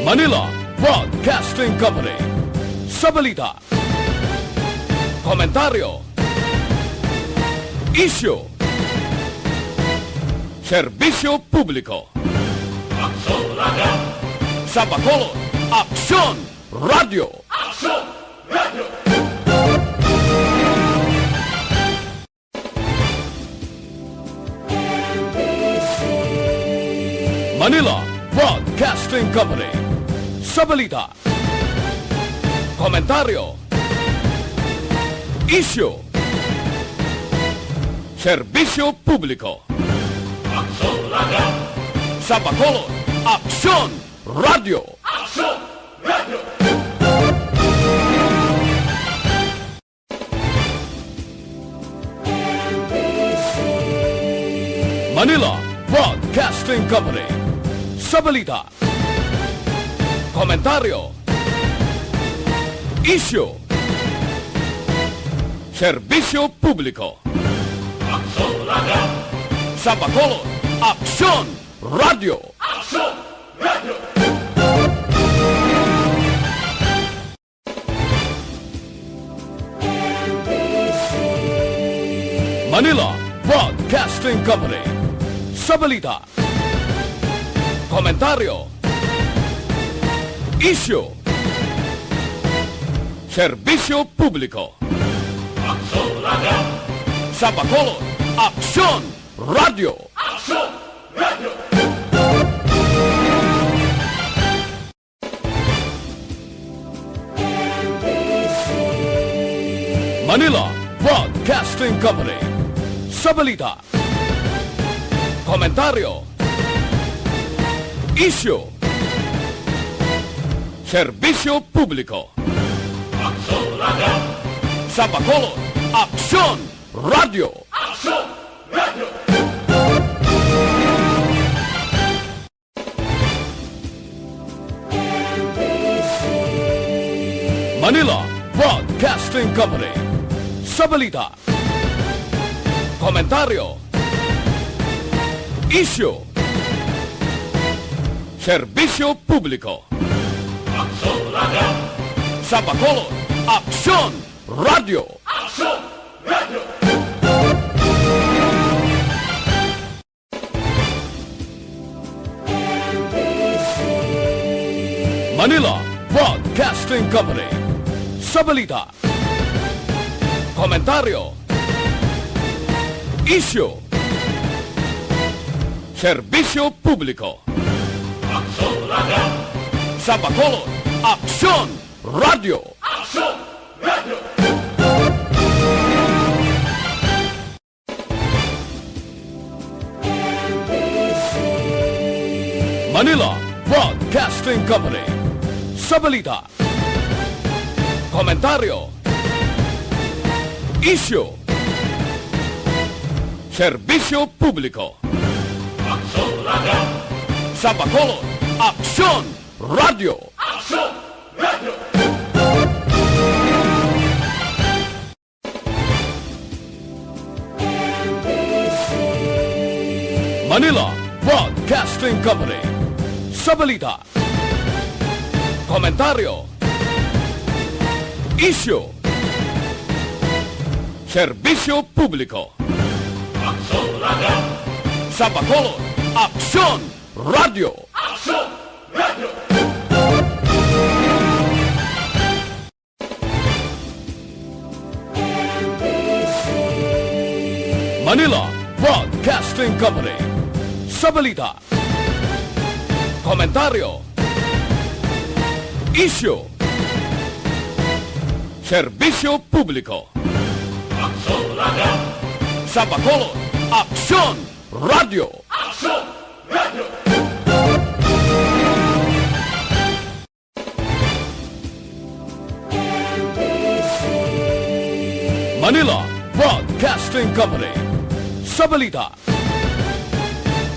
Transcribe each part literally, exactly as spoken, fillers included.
Manila Broadcasting Company. Sa balita, komentaryo, isyu, serbisyo publiko. Aksyon Radio! Sa Bacolod, Aksyon Radio! Aksyon Radio! Manila Broadcasting Company. Sa balita, komentaryo, isyu, serbisyo publiko. Aksyon Radio! Sa Bacolod, Aksyon Radio! Aksyon Radio! Manila Broadcasting Company. Sa balita, komentaryo, isyu, serbisyo publiko. Aksyon Radio! Sa Bacolod, Aksyon Radio! Aksyon Radio! Manila Broadcasting Company. Sa balita, komentaryo, isyu, serbisyo publiko. Aksyon Radio! Sa Bacolod, Aksyon Radio! Aksyon Radio! Manila Broadcasting Company. Sa balita, komentaryo, isyu, serbisyo publiko. Aksyon Radio! Sa Bacolod, Aksyon Radio! Aksyon Radio! Manila Broadcasting Company. Sa balita, komentaryo, isyu, serbisyo publiko. Aksyon Radio! Sa Bacolod, Aksyon Radio! Aksyon Radio! Manila Broadcasting Company. Sa balita, komentaryo, isyu, serbisyo publiko. Aksyon Radio! Sa Bacolod, Aksyon Radio! Aksyon Radio! Manila Broadcasting Company. Sa balita, komentaryo, isyu, serbisyo publiko. Aksyon Radio! Sa Bacolod, Aksyon Radio! Aksyon Radio! Manila Broadcasting Company. Sa balita, komentaryo, isyu, serbisyo publiko. Aksyon Radio! Sa Bacolod, Aksyon Radio! Aksyon Radio! Manila Broadcasting Company. Sa balita, komentaryo, isyu, serbisyo publiko. Aksyon Radio! Sa Bacolod, Aksyon Radio! Aksyon Radio! Manila Broadcasting Company. Sa balita,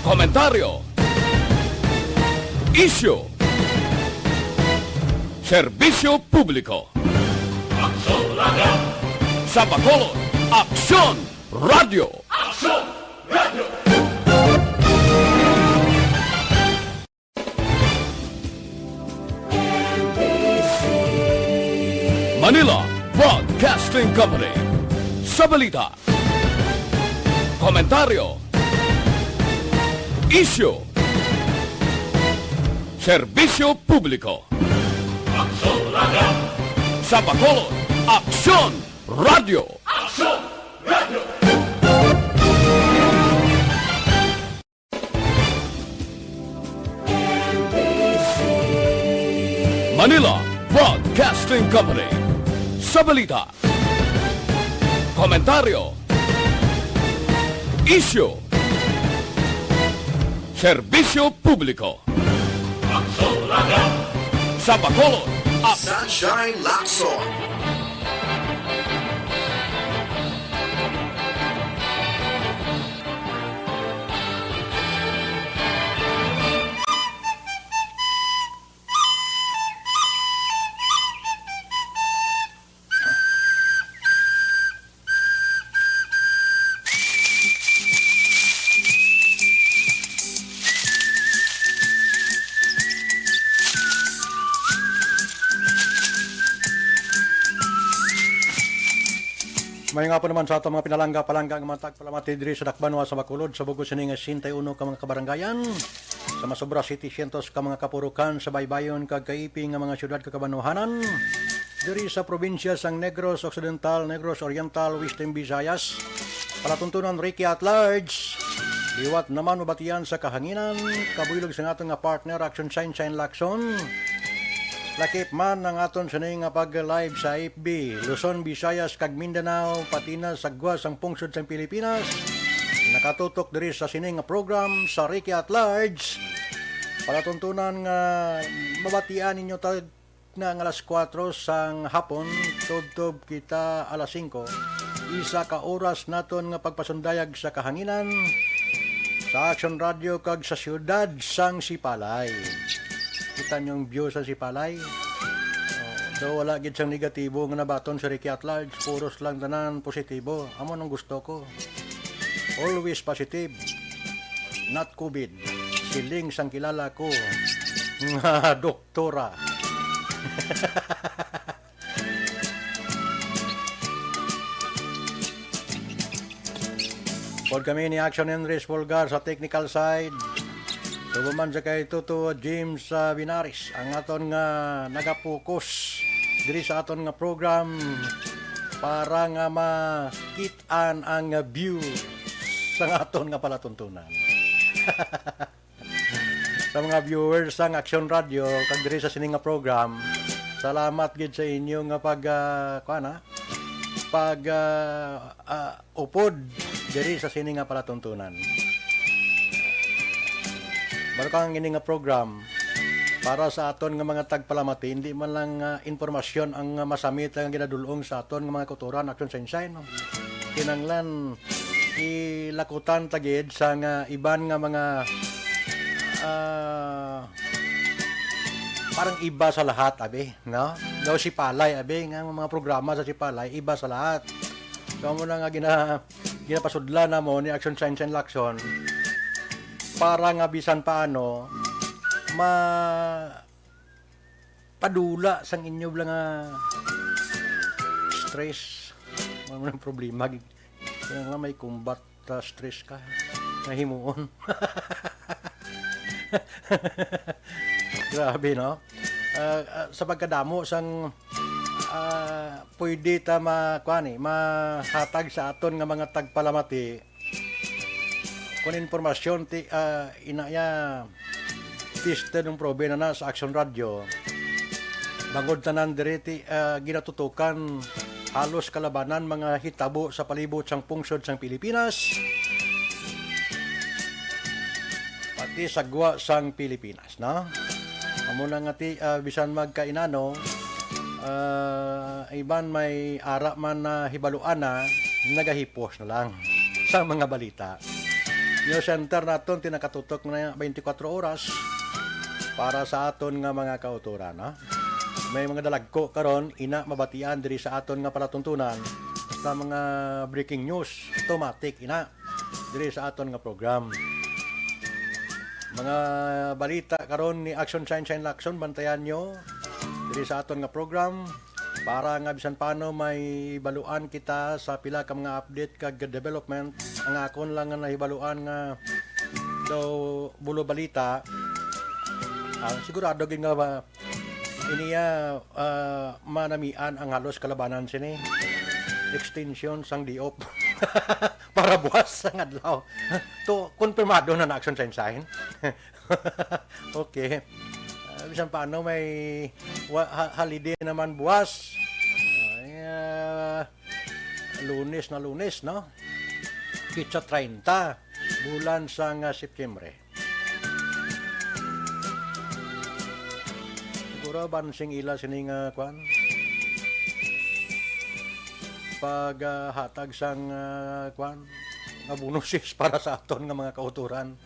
komentaryo, isyu, serbisyo publiko. Aksyon Radio! Sa Bacolod, Aksyon Radio! Aksyon Radio! Manila Broadcasting Company. Sa balita, komentaryo, isyu, serbisyo publiko. Aksyon Radio. Sa Bacolod, Aksyon Radio. Aksyon Radio. Manila Broadcasting Company. Sa balita, komentaryo, isyu, serbisyo publiko. Aksyon Radio. Sa Bacolod, Aksyon. Sunshine Lacson. May nga po naman sa ato mga pinalangga-palangga nga mga tagpalamati diri sa Dakbanwa sa Bacolod, sa bug-os sini nga siyenta y uno ka mga kabarangayan, sa masobra setecientos ka mga kapurukan sa baybayon kag kaiping nga mga siyudad kag kabanwahanan, diri sa probinsya sang Negros Occidental, Negros Oriental, Western Visayas, palatuntunan Ricky at Large. Liwat naman mabatian sa kahanginan, kabuylog sa aton nga partner, Action Shine Shine Lacson. Lakip man ang aton sini nga pag-live sa F B, Luzon, Visayas, kag Mindanao, pati na sa gwa sang pungsod sang Pilipinas. Nakatutok diri sa sini nga program sa Ricky at Large. Palatuntunan nga mabatian ninyo tag na nga alas kuwatro sang hapon, tubtob kita alas singko. Isa ka oras naton nga pagpasundayag sa kahanginan, sa Action Radio kag sa siyudad sang Sipalay. Kita niyo ang view sa Sipalay? Oh, daw wala gid sang negatibo nga nabaton sa Ricky at Large. Puros lang tanan positibo. Amo nang gusto ko. Always positive. Not covid. Siling sang kilala ko nga doktora. Pod kami ni Action Henry Espolgar sa technical side. Subong man sa kay Tuto James, ah, Binaris, ang aton nga nagapokus diri sa aton nga program para nga makit-an ang view sa aton nga palatuntunan. Sa mga viewers sang Action Radio kag diri sa sini nga program, salamat gid sa inyo nga pag, ah, kuan, ah, pag, ah, ah, upod diri sa sini nga palatuntunan. Baro ka ang ini nga program para sa aton nga mga tagpalamati, hindi man lang, ah, impormasyon ang, ah, masamit nga ginadul-ong sa aton nga mga kautoran, Action Sunshine, no? Kinanglan ilakutan ta gid sa nga iban nga mga, ah, parang iba sa lahat, abi, no? Daw Sipalay, abi, nga mga programa sa Sipalay, iba sa lahat. So, amo na nga gina-, ginapasudlan namo ni Action Shine Shine Lacson para nga bisan paano ma-, padula sang inyo bala nga stress. Wala mo nang problema. Kaya nga may combat, ah, stress ka. Nahimuon. Grabe, no? Ah, ah, sa pagkadamo sang, ah, pwede ta ma-, kuan, eh, mahatag sa aton nga mga tagpalamati, kon impormasyon ti, ah, ina ya tested ng probe na na sa Action Radio. Bangod tanan diri ti, ah, ginatutukan halos kalabanan mga hitabo sa palibot sang pungsod sang Pilipinas, pati sa gwa sang Pilipinas, no? Amo na nga ti, ah, bisan magkainano, ah, iban may ara man na hibaluan na, nagahipos na lang sa mga balita. News Center naton tinakatutok na twenty-four oras para sa aton nga mga kautoran, ha? May mga dalagko karon, ina mabatian diri sa aton nga palatuntunan. Basta mga breaking news, automatic, ina, diri sa aton nga program. Mga balita karon ni Action Shine Shine Lacson, bantayan nyo diri sa aton nga program. Para nga bisan paano may baluan kita sa pila ka mga update kag development, ang akon lang nga nahibaluan nga daw bulo balita, ah, sigurado gid nga ba, iniya, ah, manamian ang halos kalabanan sini. Extension sang D O P para buwas sang adlaw. To, konfirmado na na action sign sign. Okay. Ah, bisan paano may wa-, ha-, holiday naman buwas. Ay, ah, Lunes na Lunes, no? Petsa treinta, bulan sang, ah, September. Siguro ban sing ila sini nga kwan? Pag, ah, hatag sang, ah, kwan? Nga bonuses para sa aton nga mga kautoran.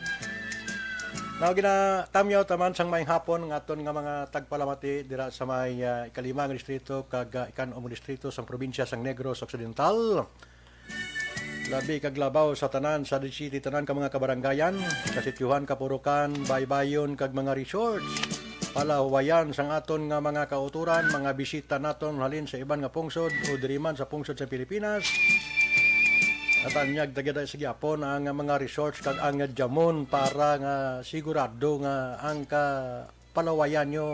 Now, ginatamyaw taman sang maayong hapon ang aton nga mga tagpalamati dira sa may, ah, ikalima nga distrito kag, ah, ikan-om nga distrito sang probinsya sang Negros Occidental. Labi kag labaw sa tanan sa City, tanan ka mga kabaranggayan, kasityohan, kapurukan, baybayon kag mga resorts. Palahuwayan sang aton nga mga kautoran, mga bisita naton halin sa iban nga pungsod o diri man sa pungsod sa Pilipinas. Natanyag ta gid sa gihapon ang mga resorts kag ang jamon para nga sigurado nga ang ka palawayan nyo,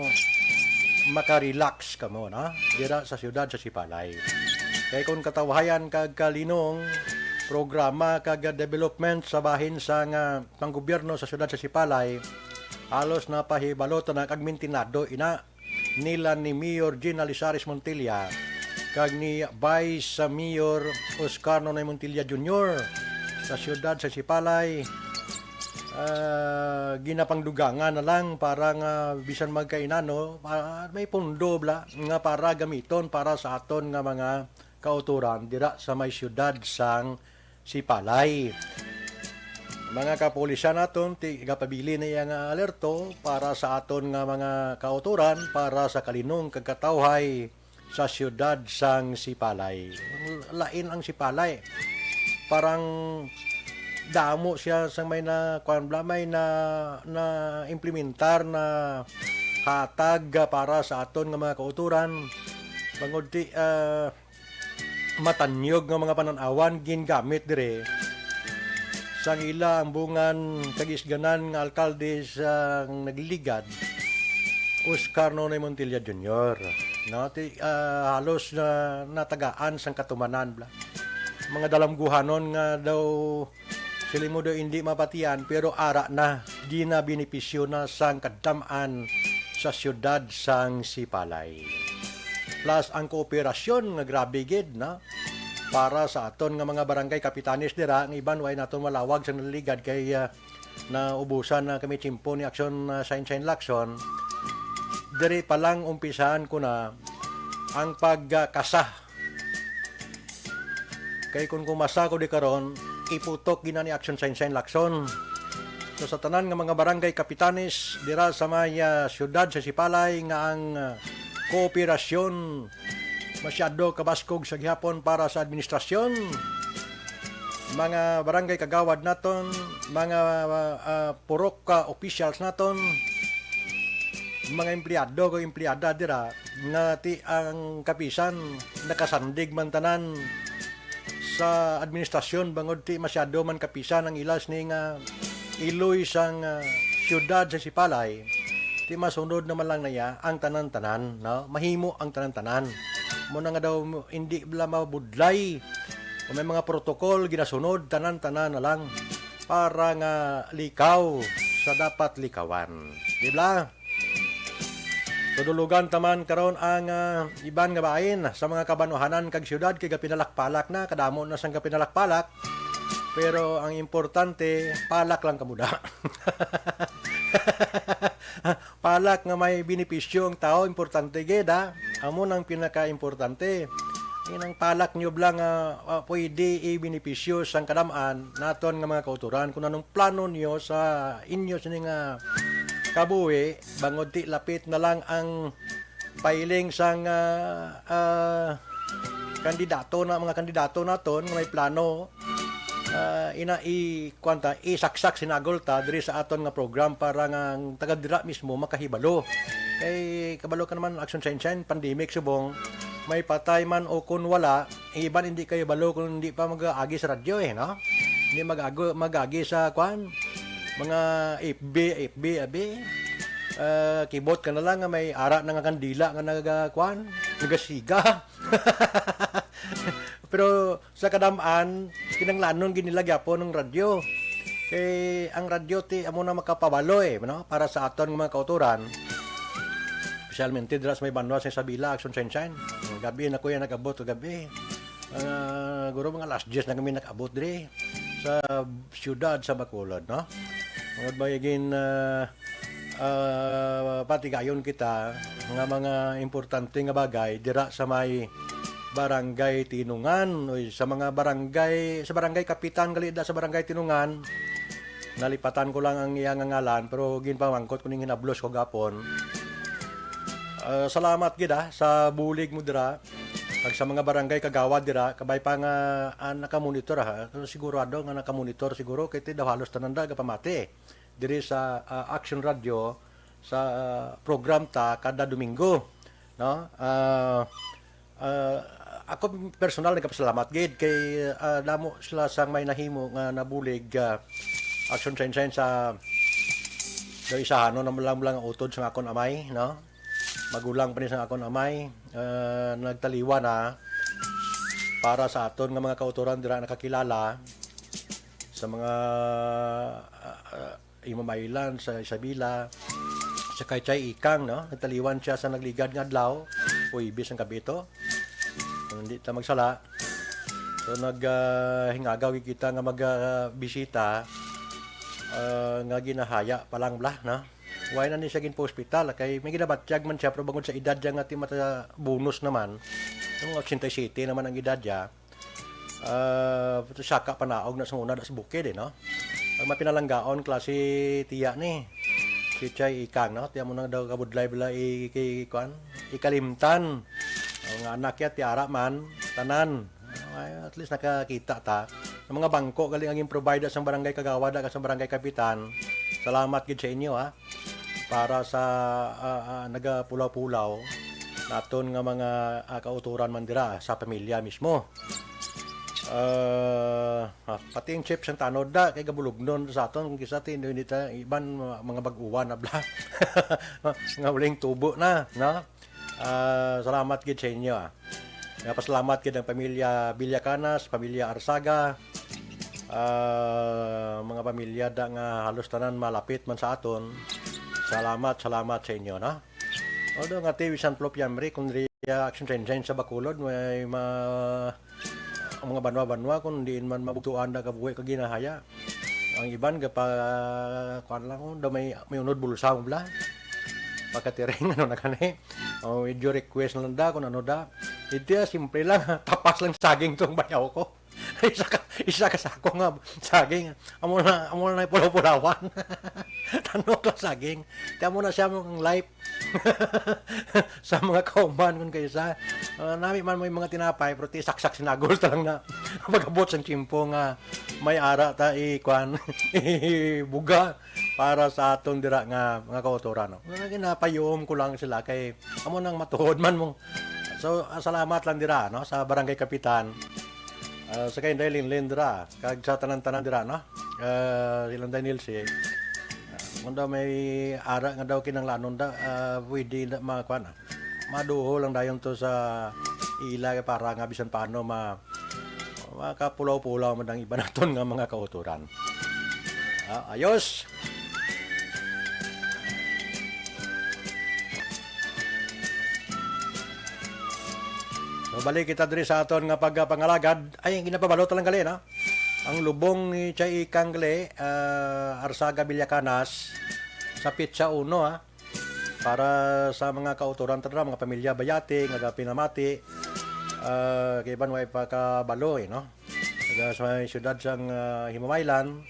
maka-relax kamo na dira sa siyudad sa Sipalay. Kay kung katawhayan kag kalinong programa kag development sa bahin sa nga panggobyerno sa siyudad sa Sipalay, halos napahibalo ta na kag mintinado ina nila ni Mayor Gina Lizares Montilla kag ni Vice Mayor Oscar Nonoy Montilla Junior sa siyudad sa Sipalay. Ah, ginapangdugangan na lang para nga bisan magkainano, ah, may pondo bla nga para gamiton para sa aton nga mga kautoran dira sa may siyudad sang Sipalay. Mga kapulisan naton, ti gapabilin na iya nga alerto para sa aton nga mga kautoran para sa kalinong kag katawhay sa siyudad sang Sipalay. Lain ang Sipalay. Parang damo siya sang may na, kuwan bla, may na, na implementar na hatag para sa aton nga mga kautoran. Bangod ti, ah, matanyog nga mga panan-awan gingamit dire sang ila ang bungan kag isganan nga alkalde sang nagliligad, Oscar Nonoy Montilla Junior. No, ti, ah, halos na natagaan sang katumanan bla. Mga dalamguhanon nga daw sila mo daw hindi mapatian, pero ara na, di na benepisyo na sang kadam-an sa siyudad sang Sipalay. Plus ang kooperasyon nga grabe gid na para sa aton nga mga barangay kapitanes dira, ang iban way naton malawag sa naligad kay, ah, naubusan na kami tiyempo ni Action, ah, Sign Sign Lacson. Diri pa lang umpisahan ko na ang pagkasa. Kay kung kumasa ko di karon, iputok gina ni Action Sign Sign Lacson. So, sa tanan nga mga barangay kapitanes dira sa may, ah, siyudad sa Sipalay nga ang, ah, kooperasyon masyado kabaskog sa gihapon para sa administrasyon, mga barangay kagawad naton, mga, ah, purok ka officials naton, mga empleyado o empleyada dira nga ti ang kapisan nakasandig man tanan sa administrasyon bangod ti masyado man kapisan ang ilas ni nga iloy sang, ah, siyudad sa Sipalay, ti masunod naman lang na iya ang tanan-tanan, no? Mahimo ang tanan-tanan. Mo na nga daw hindi bala mabudlay kung may mga protocol ginasunod, tanan-tanan na lang para nga likaw sa dapat likawan. Di ba? Tudulugan taman karon ang, ah, iban nga bahin sa mga kabanuhanan kag siyudad kay gapinalakpalak na, kadamo na sang gapinalakpalak. Pero ang importante, palak lang kamo da. Palak nga may benepisyo ang tao, importante gid, ha? Amo nang pinakaimportante. Inang palak nyo lang nga, ah, pwede i-benepisyo sang kadam-an naton nga mga kauturan kung anong plano niyo sa inyo sini nga kabuhi, bangod ti lapit na lang ang filing sang, ah, ah, kandidato na, mga kandidato naton nga may plano, ah, ina i-, kuwan ta, isaksak, sinagol ta diri sa aton nga program para nga ang taga dira mismo makahibalo. Kay kabalo ka naman, Action Sign Sign, pandemic subong, may patay man o kun wala, iban hindi kayo balo kung hindi pa mag-agi sa radyo eh, no? Hindi mag-ago, mag-agi sa, kwan, mga F B, F B, abi. Ah, kibot ka na lang nga may ara na nga kandila nga naga, kwan, nagasiga. Pero sa kadam-an, kinahanglanon gid nila gyapon ang radyo. Kay ang radyo ti amo na makapabalo eh, no? Para sa aton nga mga kautoran. Especialmente dira sa may banwa sa Isabela, Action Shine Shine. Ang gabi na ko yan nag-abot kagabi. Ah, guro mga alas diyes na kami nag-abot diri sa siyudad sa Bacolod, no? Mga bagay gin, ah, ah, patigayon kita nga mga importante nga bagay dira sa may Barangay Tinungan, o sa mga barangay, sa barangay kapitan gali da sa Barangay Tinungan. Nalipatan ko lang ang iya nga ngalan, pero ginpamangkot ko ning hinablos ko gapon. Ah, salamat gid, ah, sa bulig mo dira. Kag sa mga barangay kagawad dira, kabay pa nga, ah, nakamonitor, ha. Sigurado nga nakamonitor siguro kay ti daw halos tanan da gapamati diri sa, ah, Action Radio sa, ah, program ta kada Domingo, no? Ah, ah, ako personal nagapasalamat gid kay, ah, damo sila sang may nahimo nga nabulig, ah, Action Shine Shine sa daw isahanon na lang lang utod sa akon amay, no? Magulang pa ni sa akon amay, ah, nagtaliwan na para sa aton nga mga kautoran dira nakakilala sa mga, ah, ah, Imam Island, sa Isabela, sa kay Chay Ikang, no? Nagtaliwan siya sa nagligad nga adlaw, Huwebes ang gabi to. Kung hindi ta magsala. So, nag, ah, hingagaw kita nga mag, ah, bisita, ah, nga ginahaya pa lang bla, no? Why na ni siya ginpa-hospital? Kay may ginabatyag man siya, pero bangod sa edad niya nga ti mata bonus naman, yung eighty-seven naman ang edad niya, ah, saka panaog na sa una, sa bukid, eh, no? Ang mapinalanggaon, klase tiya ni, si Chay Ikang, no? Tiya mo nang daw kabudlay bala i-, i-, kuan, ikalimtan. Ang mga anak niya, tiara man, tanan. Ay, at least nakakita ta. Ang mga bangko, galing ang improvide sa barangay kagawad, sa barangay kapitan. Salamat gid sa inyo, ha. Para sa, ah, ah, nagapulaw-pulaw naton nga mga, ah, kauturan man dira sa pamilya mismo. Ah, ah, pati ang chips ang tanod da, kay gabulugnon sa aton, kung kisa ti, hindi ta, iban, mga, mga baguan na bla. Nga uling tubo na, no? Ah, salamat gid sa inyo, ah. Nagapasalamat gid ang pamilya Villacanas, pamilya Arsaga, ah, mga pamilya da nga halos tanan malapit man sa aton. Salamat, salamat sa inyo, no? Although nga ti bisan plo piyambre, kung diri, ah, Action Shine Shine sa Bacolod, may ma-, ang mga banwa-banwa, kung diin man mabugtuan na kabuhi ka ginahaya. Ang iban, gapa, kuwan lang, oh, daw may, may unod bulsa mo bla. Pagkatiring, ano na kani? Oh, medyo request lang da, kung ano da. Ito, ah, simple lang, tapas lang saging tong bayaw ko. Isa ka, isa ka sako nga saging. Amo na, amo na pulaw-pulawan. Tanok lang saging. Ti amo na siya mong life. Sa mga kauban, kung kayo sa, ah, nami man may mga tinapay, pero ti saksak sinagol ta lang na. Pag-abot sang tiyempo nga may ara ta, i-, kwan, ibuga para sa aton dira nga mga kautoran, no? Mga ginapayuom ko lang sila kay amo nang matuod man mo. So, ah, salamat lang dira, no, sa barangay kapitan. Ah, sa kay Inday Linlin dira, kag sa tanan-tanan dira, no? Ah, sila Inday Nilsi. Ah, kung daw may ara nga daw kinanglanon da, ah, pwede na, ma-, kuwan, ah. Maduho lang dayon to sa ila para nga bisan paano ma-, makapulaw-pulaw man ang iba naton nga mga kauturan. Ah, ayos. So, balik kita diri sa aton nga pagpangalagad. Ay, ang ginapabalo talang gali, no? Ang lubong ni Chay Ikang gali, ah, Arsaga Villacanas, sa petsa uno, ha? Para sa mga kautoran ta dira, mga pamilya Bayati, nga gapinamati, ah, kay iban way pa kabalo, eh, no? Taga sa may siyudad sang, ah, Himamaylan,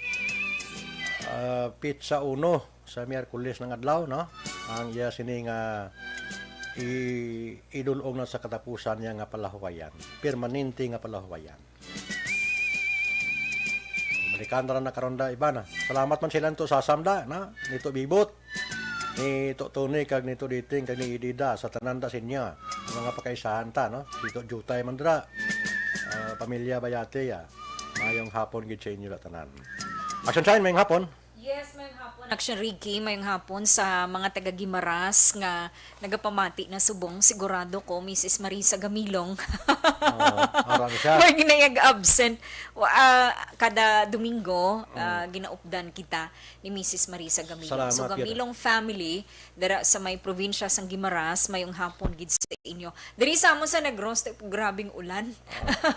ah, petsa uno sa Miyerkules ng adlaw, no? Ang iya sini nga i-, idul-ong na sa katapusan niya nga palahuwayan, permanente nga palahuwayan. Balikan na lang na karon da, iba na. Salamat man sila to sa Samda, na, nito Bibot, ni to Tony, kag nito Diting, kag ni Idida, sa tanan da sa inyo. Mga pakaisahan ta, no? Dito, Jutay man dira. Ah, pamilya Bayate, ya. Mayong hapon gid sa inyo tanan. Action Shine, mayong hapon. Yes, mayong hapon, Action Ricky. Mayong hapon sa mga taga Guimaras nga nagapamati na subong. Sigurado ko, Missus Marisa Gamilong. Oo, ara na siya. May ginayag absent. Wa-, ah, kada Domingo, ah, ginaupdan kita ni Missus Marisa Gamilong. Salamat, So, yun. Gamilong family, dara sa may probinsya sang Guimaras, mayong hapon gid sa inyo. Diri sa amon sa Negros, grabing ulan.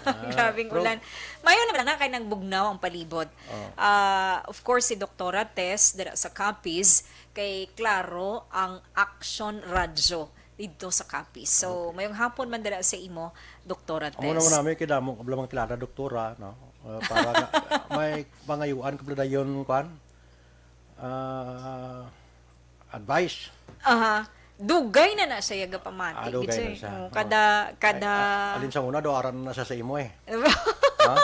Ah, grabing pro- ulan. Mayo naman na kay nagbugnaw ang palibot. Oh. Ah, of course, si Doktora Tess dira sa Capiz, kay klaro ang Action Radyo didto sa Capiz. So, Okay. mayong hapon man dira sa imo, Doktora Tess. Amo na mo namin, kay damo, kabla mga kilala, doktora, no? Ah, para nga, may pangayuan, kabla dayon, kwan? Ah, advice. Aha. Dugay na na siya gapamati. Ah, dugay gid na siya. Oh, Oo. kada, kada Ay, a-, alin sa una, do aran na siya sa imo eh. Ha?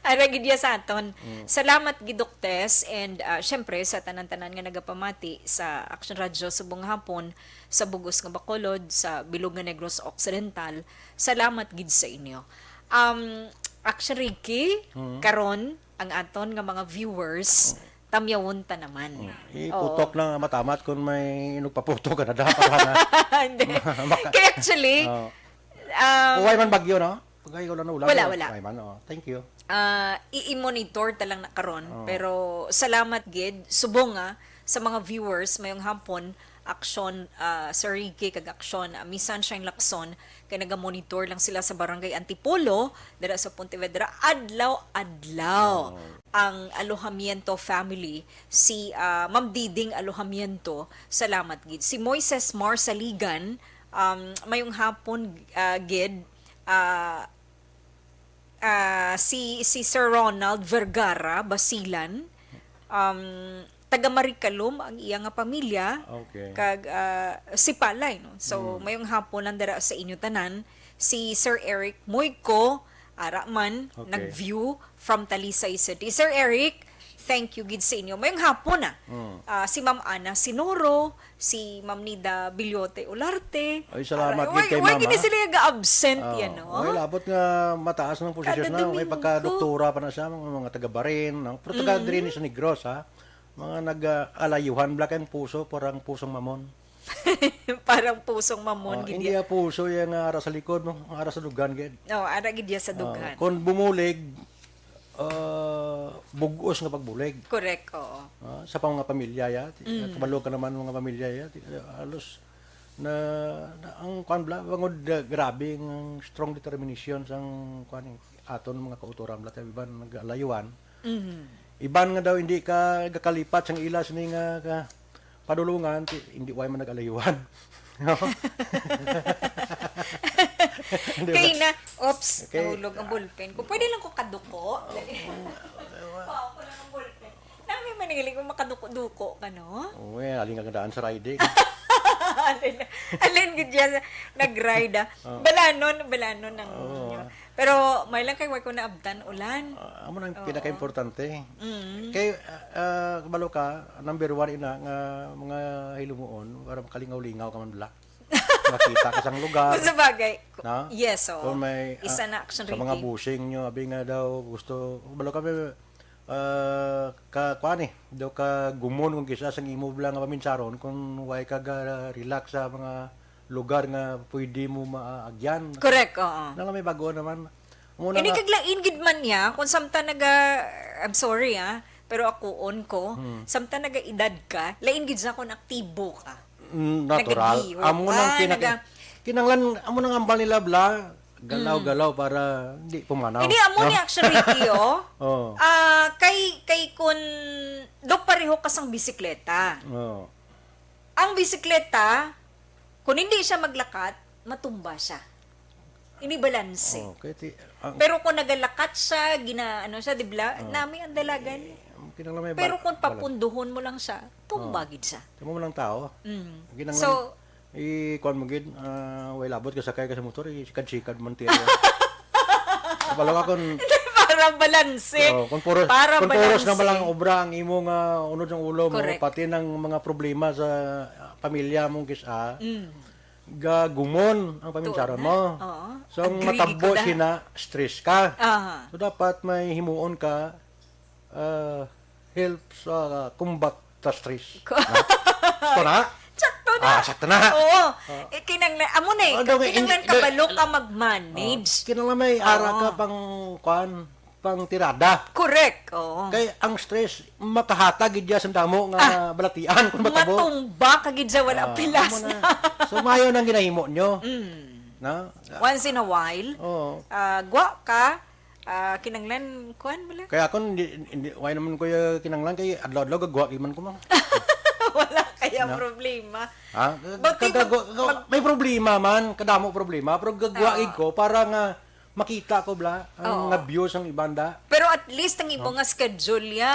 Ara gid ya sa aton. Mm. Salamat gid, Doc Tess, and, ah, syempre sa tanan-tanan nga nagapamati sa Action Radyo subong hapon sa bugos nga Bacolod, sa bilog nga Negros Occidental. Salamat gid sa inyo. Um, Action Ricky, Mm. karon ang aton nga mga viewers, Mm. tamyawon ta naman. Mm. Oo. Iputok na nga matamat kung may inugpaputok ka na dapat na. Hindi. Maka- Kaya actually, Oo. um, Uway man bagyo, no? Pagka ikaw lang na ulan, Wala, no? wala. Uway man, oo. Thank you. Ah, i-, i-monitor ta lang na karon, Oo. pero salamat gid, subong nga, sa mga viewers, mayong hapon, Action, ah, Sir Ricky, kag Action, ah, Miss Sunshine Lacson, kay naga-monitor lang sila sa Barangay Antipolo, dira sa Pontevedra, adlaw-adlaw. Oo. Ang Alojamiento family, si, ah, Ma'am Diding Alojamiento, salamat gid. Si Moises Marsaligan, um, mayong hapon, ah, gid, ah, ah, si, si Sir Ronald Vergara, Basilan, um, taga Maricalom ang iya nga pamilya, Okay. kag, ah, si Palay, no? So, Mm. mayong hapon lang dira sa inyo tanan. Si Sir Eric Moyco, ara man, Okay. nag-view from Talisay City. Sir Eric, thank you gid sa inyo. Mayong hapon na. Mm. Ah, si Ma'am Ana Sinoro, si Ma'am Nida Bilyote Olarte. Ay, salamat Ara-, gid way, kay way Mama. gid sila ga-absent Oo. yan, no? Way, labot nga mataas ng posisyon Kada na. May Domingo. pagka-doktora pa na siya, mga, mga taga Barin, no? Pero taga Mm. diri ni sa Negros, ha? Mga nag-alayuhan, black ang puso, parang pusong mamon. Parang pusong mamon, Oh, gid hindi ya. ya puso yung, ah, ara sa likod, no? Ang ara sa dugan, gid. Oh, ara gid ya sa Oh, dughan. kung bumulig, ah, bugos nga pagbulig. Correct, oo. Ah, sa pang mga pamilya, ya. Ti-, Mm. kabalo ka naman mga pamilya, ya. Ti-, halos na, na ang kwan bla, bangod, ah, grabe ang strong determination sang kwan, eh, aton mga kautoran bla, iban nagalayuan. Mhm. Iban nga daw hindi ka gakalipat sang ila sini nga ka padulungan, ti-, hindi way man nagalayuan. No? Di ba? Kay na, oops, Okay. nahulog ang ballpen ko. Pwede lang ko kaduko? Dali. Kuha ko lang ang ballpen. Nami man, hiling ko makaduko-duko ka, no? Oo, eh, aling ang daan sa riding. Alin, alin gid yan, nag-ride, ah. Oo. Balanon, balanon ang Oo. inyo. Pero may lang kay wa ko naabtan, ulan. Ah, amo nang Oo. pinaka-importante. Mm. Kay, ah, ah, kabalo ka, number one ina nga mga hilumuon, para makalingaw-lingaw ka man bala. Makita ka sang lugar. Sa bagay, No? yes, oo. Kung may, Isa ah, na, Action sa mga Ricky. busing nyo, abi nga daw, gusto, kabalo ka, ah, ka, kuan eh, daw ka gumon kung kisa sang imo bala nga paminsaron, kung way ka ga-relax sa mga lugar nga pwede mo maagyan. Correct, oo. Nang may bago naman. Muna Ini nga kag lain gid man niya, kung samtang naga, I'm sorry, ah, pero akuon ko, Hmm. samtang naga-edad ka, lain gid sa kung aktibo ka. Mm, natural. Nagadiwa Amo ka, nang pinaka-, naga- kinanglan, amo nang ambal nila bala, galaw-galaw Mm. para di pumanaw, Ini amo no? ni Action Ricky, oh. Oh. Ah, kay, kay kun do pareho ka sang bisikleta. Oh. Ang bisikleta, kung hindi siya maglakat, matumba siya. Ini balanse. Oh, kay ti-, ang Pero kung nagalakat siya, gina-, ano siya, di bala? Oh. Nami ang dalagan. Eh, ang kinanglan may Pero bal-, kung balanse. papunduhon mo lang siya, tumba Oh. gid siya. Tama mo lang tao. Mm. Ang kinanglan, So, i-, kuwan mo gid, ah, way labot ka sakay ka sa motor, isikad-sikad man tiyan. Kabalo ka kung Para balanse. Oh, kung puros, Para kung puros na balanse. Malang obra ang imo nga unod ng ulo mo, Correct. pati ng mga problema sa, ah, pamilya mong kis-, ah, Mm. gagumon ang paminsaron mo. Oo. So, ang matabo sina, stress ka. Aha. So, dapat may himuon ka, ah, help sa combat sa stress. Ko- Na? Sakto na. Sakto na? Ah, sakto na. Oo. Ah. Eh, kinanglan, amo na eh, kinanglan kabalo ka mag-manage. Ah, kinanglan may ara ka pang, kuan, pang tirada. Correct. Oo. Kay ang stress, makahatag gid siya sa damo nga balatian kung matabo. Matumba ka gid siya, wala pilas na. So, maayo nang ginahimo nyo. Mm. Na? Once in a while, ah, gwa ka, ah, kinanglan, kuan bala? Kaya ako, hindi, hindi, why naman ko yung kinanglan? Kay adlaw-adlaw gagwa man ko, ma'am. Wala kaya problema. Ha? But di mag- may problema man, kadamo problema, pero gagwa gid ko para nga makita ko bala ang nga views ang ibanda. Pero at least ang imo nga schedule ya,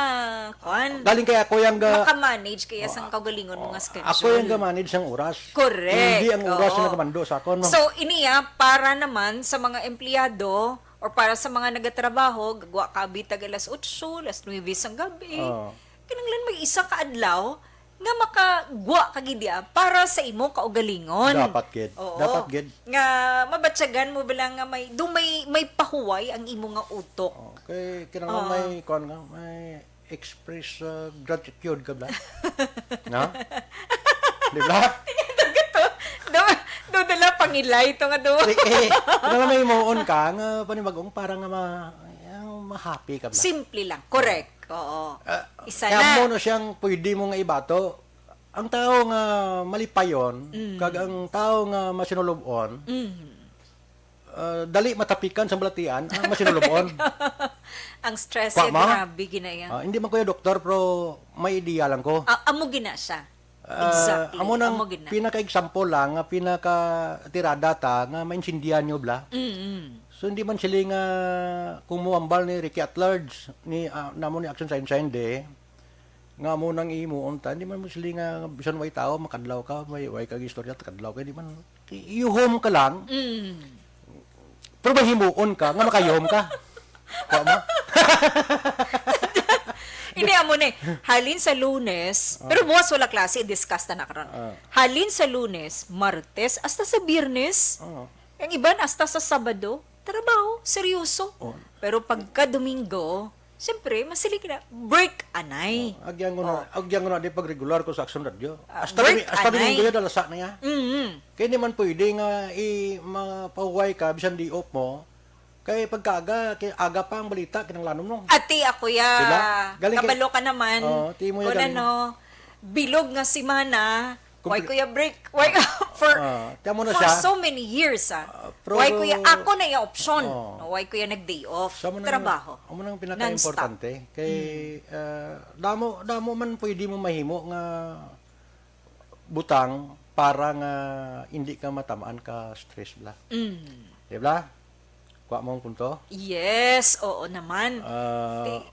kuan. Galing kaya ako yung ga- maka-manage kaya sang kaugalingon mo nga schedule. Ako yung ga-manage ang oras. Correct. Hindi ang oras na nakamando sa akon, no? So, iniya, para naman sa mga empleyado or para sa mga nagatrabaho, gagwa ka bitag alas otso, alas nuebe sang gabi. Oo. Kinanglan may isa ka adlaw nga makagwa ka gid diha para sa imo kaugalingon. Dapat gid. Oo. Dapat gid. Nga mabatyagan mo bala nga may, do may, may pahuway ang imo nga utok. Okay, kinanglan may, kuan nga, may express, uh, gratitude ka bala. Na? Di ba? Tingnan ka to. Do, do dala pangilay to nga do. Di, eh, kinanglan may himuon ka nga panibagong para nga ma-, ang ma-happy ka bala. Simple lang. Correct. Oo. Ah, isa kaya na. Mo no siyang pwede mo nga ibato. Ang tao nga malipayon, mm, kag ang tao nga masinulob-on, mm, ah, dali matapikan sa balatian ang masinulob-on. Ang stress, eh, grabe, ginaya. Ah, hindi man ko yung doktor, pero may ideya lang ko. Ah, amo gina siya. Ah, exactly. Amo nang pinaka-example lang, nga pinaka-tirada ta, nga maintindihan nyo bala. Mm-mm. So, hindi man sila nga kung muambal ni Ricky at Large, ni, ah, namo ni Action Sunshine Day, nga mo nang ihimuon ta, hindi man mo sila nga bisan way tao, makadlaw ka, may way kag istorya, kadlaw ka, hindi man, i-, ihom ka lang. Mm. Pero mahimuon ka, nga makayom ka. Wa mo? Hindi, amo ni. Halin sa Lunes, ah, pero buwas wala klase, discuss ta na karon. Ah. Halin sa Lunes, Martes, hasta sa Biyernes. Ah. Ang iban, hasta sa Sabado, trabaho, seryoso. Oh. Pero pagka Domingo, siyempre, masiling na, break anay. Oh, agyan ko na, oh, agyan ko na, di pag regular ko sa Action Radio. Ah, hasta break Domi-, hasta anay. Domingo yan, dalasa na yan. Mm-hmm. Kaya di man pwede nga i-, mapahuway ka, bisan di off mo, kay pagkaaga, kay aga pa ang balita, kinanglanon mo. Ati ako ya. Diba? Galing kay kabalo ka naman. Oo, ti mo ya. Kung galing. Ano, bilog nga semana, why kuya break? Why for, ah, tiyan mo na for siya. So many years, ah. Ah, pero why kuya? Ako na yung option. Oh. No, why kuya nag-day off? Sa amo nang, trabaho. Amo nang pinaka-importante. Non-stop. Kay, mm, ah, damo, damo man pwede mo mahimo nga butang para nga hindi ka matamaan ka stress bala. Mm. Di ba? Kuha mo ang punto? Yes, oo naman. Ah, ti-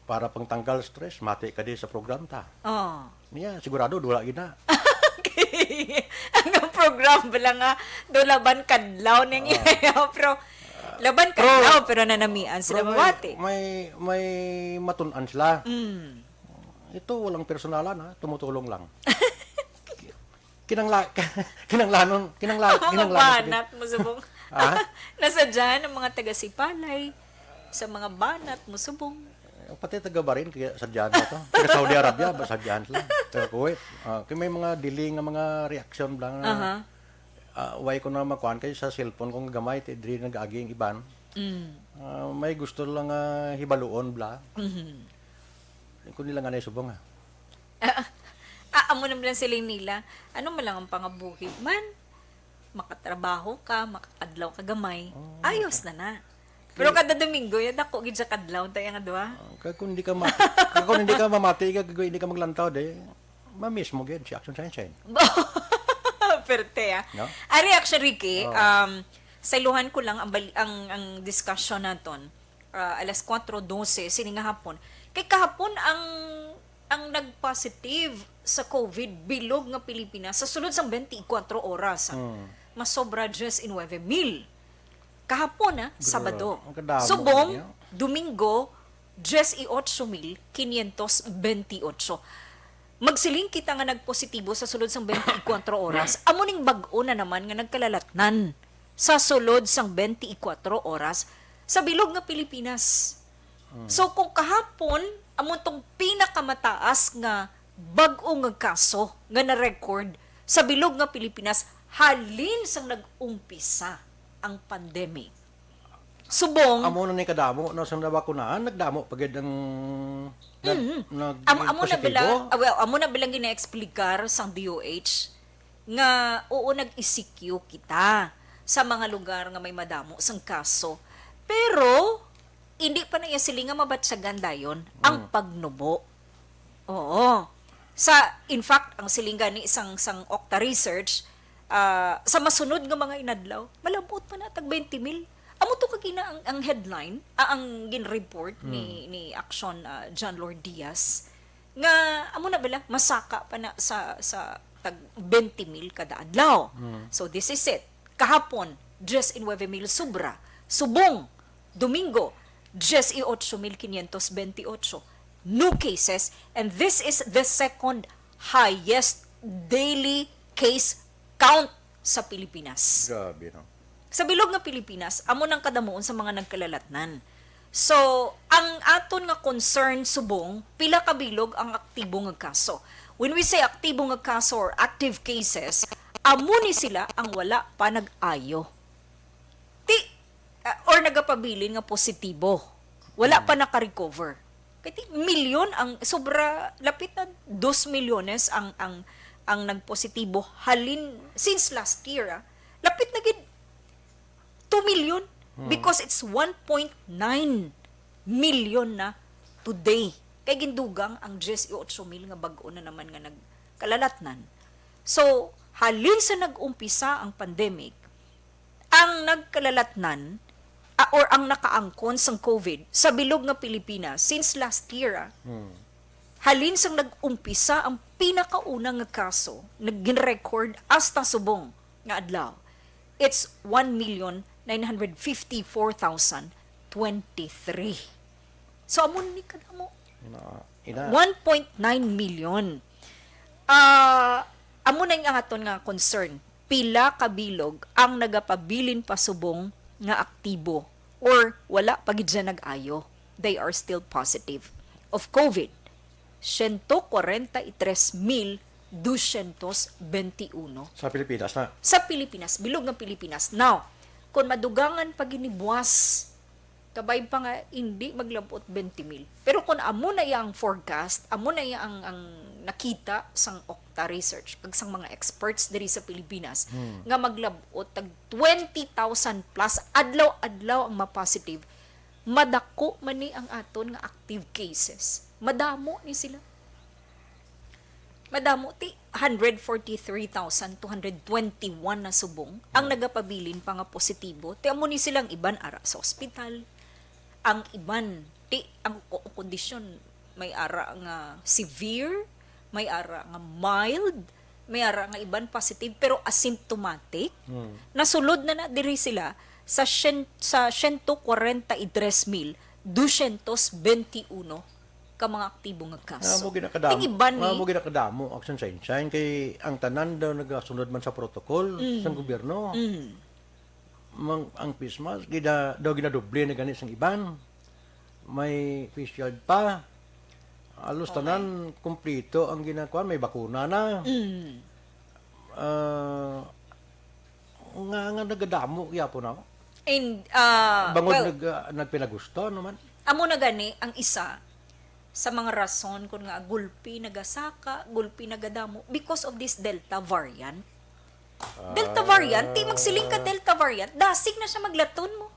para pangtanggal stress, mati ka di sa program ta. Oh. Niya, sigurado, wala gid na. Okay. Ang program bala nga, do laban kadlaw ning, oh, iya, pero laban kadlaw, pero nanamian sila mawati. Pero may, may, may matun-an sila. Mm. Ito, walang personalan, ha? Tumutulong lang. Kinangla-, kinanglanon, kinangla-, ang mga kinanglanon, banat mo subong. Ha? Nasadyahan ang mga taga Sipalay sa mga banat mo subong. Eh, pati taga Bahrain, kaya sadyahan na to. Taga Saudi Arabia, ba sadyahan sila? Taga Kuwait. Ah, kaya may mga delay nga mga reaction lang na, aha, ah, why ko na makuhaan kayo sa cellphone kung gamay, ti diri nag-agi ang iban. Mm. Ah, may gusto lang nga hibaluon bla. Mhm. Kung nila nga na subong, ah. Ah, ah, amo naman lang sila nila. Ano man lang ang pangabuhi man? Makatrabaho ka, makakadlaw ka gamay. Oh, ayos na na. Pero kada Domingo, ya dako gid sa kadlaw, tayo nga duha. Ah, kaya kung hindi ka ma-, kaya kung hindi ka mamati, kaya kung hindi ka maglantaw, de, mamiss mo gid si Action Sunshine. Perte, ah. No? Ari, actually, Ricky, oh, um, sayluhan ko lang ang bali-, ang, ang discussion naton. Ah, alas kuwatro dose, sini nga hapon. Kay kahapon ang, ang nag-positive sa COVID bilog nga Pilipinas sa sulod sang twenty-four oras, ah, mm, masobra diyes y nuebe mil. Kahapon, ah, Sabado. Ang kadamo. Subong, niya. Domingo, diyes y ocho mil quinientos veintiocho. magsiling kita nga nagpositibo sa sulod sang twenty-four oras, amo ning bag-o na naman nga nagkalalatnan sa sulod sang twenty-four oras sa bilog nga Pilipinas. So, kung kahapon, amo tong pinakamataas nga bag-o nga kaso nga na-record sa bilog nga Pilipinas halin sang nag-umpisa ang pandemic. Subong, Amo na ni kadamo na sang nabakunahan, nagdamo pa gid ang nag, Mhm. nag, Amo, amo na nagpositibo. Bala, ah, well, amo na bilang gina-explicar sang D O H nga, oo, nag-E C Q kita sa mga lugar nga may madamo sang kaso. Pero, hindi pa na iya siling nga mabatyagan dayon ang Mm. pagnubo. Oo. Sa, in fact, ang siling gani sang, sang Octa Research, ah, sa masunod nga mga inadlaw, malabot pa na tag twenty mil. Amo to kagina ang, ang headline, ah, ang gin-report ni, Hmm. ni Action, ah, John Lord Diaz, nga amo na bala, masaka pa na sa, sa tag twenty mil kada adlaw. Hmm. So, this is it. Kahapon, diyes y nuebe mil sobra. Subong, Domingo, diyes y ocho mil quinientos veintiocho new cases, and this is the second highest daily case count sa Pilipinas. Grabe, no? Sa bilog nga Pilipinas, amo nang kadamuon sa mga nagkalalatnan. So, ang aton nga concern subong, pila ka bilog ang aktibo nga kaso. When we say aktibo nga kaso or active cases, amo ni sila ang wala pa nag-ayo. Ti, ah, or nagapabilin nga positibo. Wala pa naka-recover. Kay ti, milyon ang, sobra, lapit na dos milyones ang, ang, ang nagpositibo halin, since last year, ah. Lapit na gid two million. Hmm. Because it's one point nine million na today. Kay gindugang ang diyes y ocho mil nga bag-o na naman nga nagkalalatnan. So, halin sa nag-umpisa ang pandemic, ang nagkalalatnan, ah, or ang nakaangkon sang COVID sa bilog nga Pilipinas since last year, ah, Hmm. halin sang nag-umpisa ang pinakauna nga kaso, nag-record hasta subong nga adlaw, it's one million nine hundred fifty-four thousand twenty-three. So, amo ni kadamo. Ina, ina. One point nine million. Ah, amo na yung aton nga concern. Pila ka bilog ang nagapabilin pa subong nga aktibo or wala pa gid siya nag-ayo? They are still positive of COVID. Siyento kwarenta y tres mil dusyentos benti uno. Sa Pilipinas na? Sa Pilipinas, bilog nga Pilipinas. Now, kung madugangan pa gid ni buwas, kabay pa nga hindi maglabot twenty mil. Pero kung amo na iya ang forecast, amo na iya ang, ang nakita sang Octa Research kag sang mga experts diri sa Pilipinas, Hmm. nga maglabot tag twenty thousand plus adlaw-adlaw ang ma-positive, madako man ni ang aton nga active cases. Madamo ni sila. Madamo, ti, hundred forty-three thousand two hundred twenty-one na subong ang Hmm. nagapabilin pa nga positibo. Ti, amo ni silang iban ara sa ospital. Ang iban, ti, ang ko-, kondisyon may ara nga severe, may ara nga mild, may ara nga iban positive pero asymptomatic. Hmm. Nasulod na na diri sila sa syen-, sa siyento kwarenta y tres mil dusyentos benti uno ka mga aktibo nga kaso. Nga mo ginakadamo, Ang iban nga ni mo ginakadamo, Action Sunshine, kay ang tanan daw nagasunod man sa protocol Mm. sang gobyerno. Mm. Mang, ang face mask, gina-, daw ginadoble na gani sang iban. May face shield pa. Halos Okay. tanan, kumplito ang ginakuha. May bakuna na. Mm. Ah, nga, nga nagadamo gyapon ako. And, ah, Bangod well, nag-, ah, nagpinagusto, ano man? Amo na gani ang isa sa mga rason kun nga gulpi nagasaka, gulpi nagadamo because of this Delta variant. Delta variant, ti magsiling ka Delta variant, dasig na siya maglaton mo.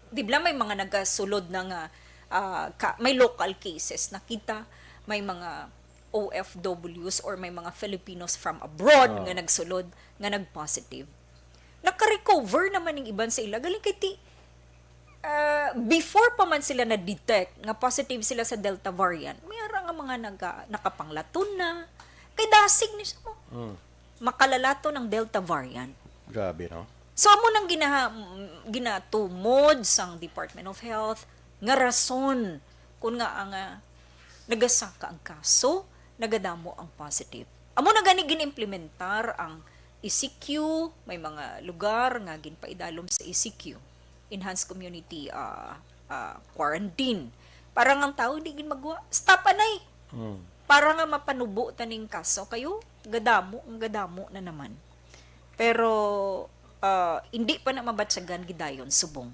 Di ba may mga nagasulod na nga, ah, ka-, may local cases na kita, may mga O F Ws or may mga Filipinos from abroad Ah. nga nagsulod, nga nag-positive. Naka-recover naman ang iban sa ila. Galing kay ti, ah, before pa man sila na-detect nga positive sila sa Delta variant, may ara nga mga naga-, nakapanglaton na. Kay dasig ni siya mo. Mm. Makalalaton ang Delta variant. Grabe, no? So, amo nang ginaha-, ginatumod sang Department of Health nga rason kun nga ang, ah, nagasaka ang kaso, nagadamo ang positive. Amo na gani ginimplementar ang E C Q, may mga lugar nga ginpaidalom sa E C Q, Enhanced Community, ah, ah, Quarantine. Para nga ang tao hindi gid magwa, stop anay. Mm. Para nga mapanubo ta ning kaso, kayo, gadamo, ang gadamo na naman. Pero, ah, hindi pa na mabatyagan gidayon subong.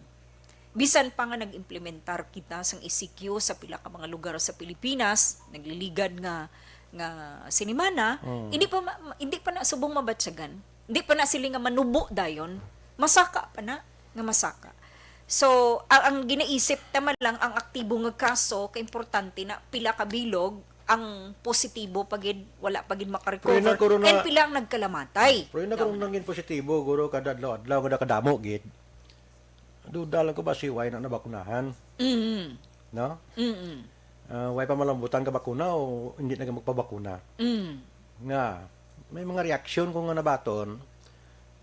Bisan pa nga nag-implementar kita sang E C Q sa pila ka mga lugar sa Pilipinas, nagliligad nga, nga sinimana, Mm. hindi pa ma-, hindi pa na subong mabatyagan. Hindi pa na sila nga manubo dayon, masaka pa na nga masaka. So, ang, ang ginaisip tama lang ang aktibo nga kaso, kaimportante na pila ka bilog ang positibo pa gid, wala pa gid Pero yun makarecover, ang corona- and pila ang nagkalamatay. Pero yun na Daw karon na. Nangin positibo, guro, kada adlaw-adlaw, kada kadamo gid. Duda lang ko ba si why na nabakunahan, Mm. no? Mm. Ah, why pa malambutan ka bakuna o hindi na ka magpabakuna? Mm. Nga, may mga reaksyon ko nga nabaton,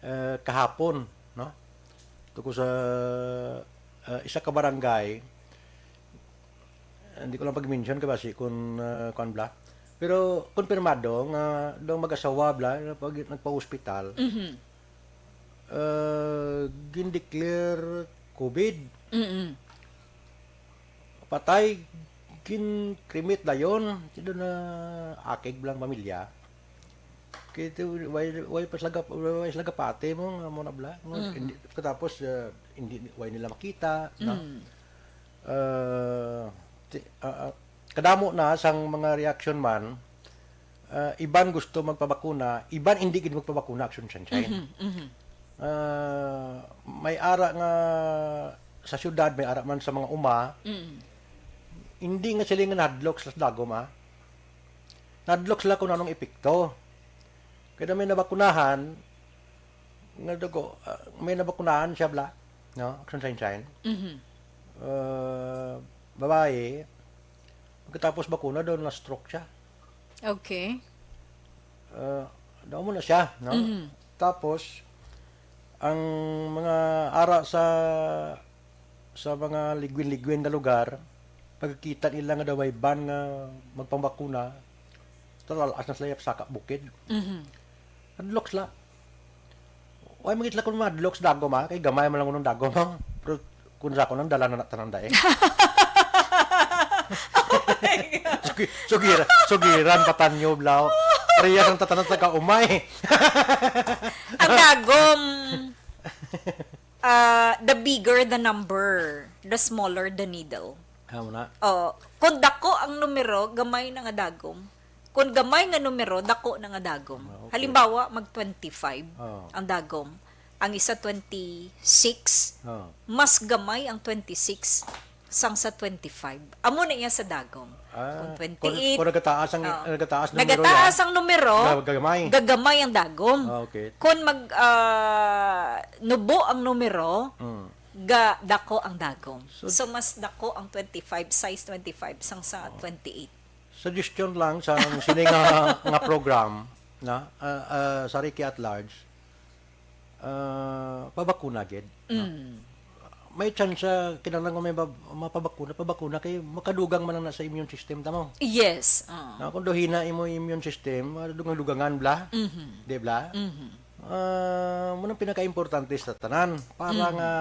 eh, kahapon, no? Tungkol sa, ah, isa ka barangay, hindi ko lang pag-mention ka ba si kun, ah, kuan bla? Pero konfirmado nga daw mag-asawa bla, pag nagpa-hospital, Mhm. ah, gin-declare COVID. Mm-mm. Patay, gin-cremate dayon. Sino na akig lang pamilya. Kaya ito, why, why pa sila gap-, why sila gapati mo, nga mo na bla? Mo, Mm. hindi, katapos, ah, hindi, why nila makita, no? Mm. Ah, ti-, ah, ah, kadamo na sang mga reaction man, ah, iban gusto magpabakuna, iban hindi gid magpabakuna, action sunshine. Mhm, mhm. Ah, may ara nga sa syudad, may ara man sa mga uma, Mm. hindi nga sila nga nahadlok sa dagom, ah. Nahadlok sila kung anong epekto. Kaya may nabakunahan, nga dugo, ah, may nabakunahan siya, bla, no? Action sunshine. Mhm. Ah, babae, pagkatapos bakuna daw, na-stroke siya. Okay. Ah, daw mo na siya, no? Mhm. Tapos, ang mga ara sa, sa mga ligwin-ligwin nga lugar, pagkita nila nga daw may ban nga magpambakuna, talalas na sila sa ka bukid. Mhm. Hadlok sila. Why, mangit sila kung madlok sa dagom, ha? Kay gamay man lang unong dagom, ha? Pero kung sa ako nang dala na tanan dae. Oh my God. Sugi-, sugira-, sugiran pa tanyo, blaw. Parehas ang tatanan taga umay. Ang dagom, ah, the bigger the number, the smaller the needle. Amo na. Oh, kung dako ang numero, gamay na nga dagom. Kung gamay nga numero, dako na nga dagom. Ah, okay. Halimbawa, mag twenty-five Oh. ang dagom. Ang isa twenty-six, Oh. mas gamay ang twenty-six sang sa twenty-five. Amo na iya sa dagom. Ah, Kung kung, twenty-eight, kung nagataas ang, oh. nagataas numero Nagataas niya, ang numero, ga-, gagamay. gagamay ang dagom. Ah, okay. Kung mag, ah, nubo ang numero, Mm. ga dako ang dagom. So, So, mas dako ang twenty-five, size twenty-five sang sa Oh. twenty-eight. Suggestion lang sa sini nga, nga program, na, ah, ah, sa Ricky at Large, ah, pabakuna gid, no? Mm. May chance, kinahanglan nga may mab-, mapabakuna, pabakuna kay makadugang man na sa immune system ta mo. Yes, ah. Na, kung daw hina imo immune system, madugang-dugangan bla, Mhm. di bla? Mhm. Ah, mo nang pinakaimportante sa tanan para Mhm. nga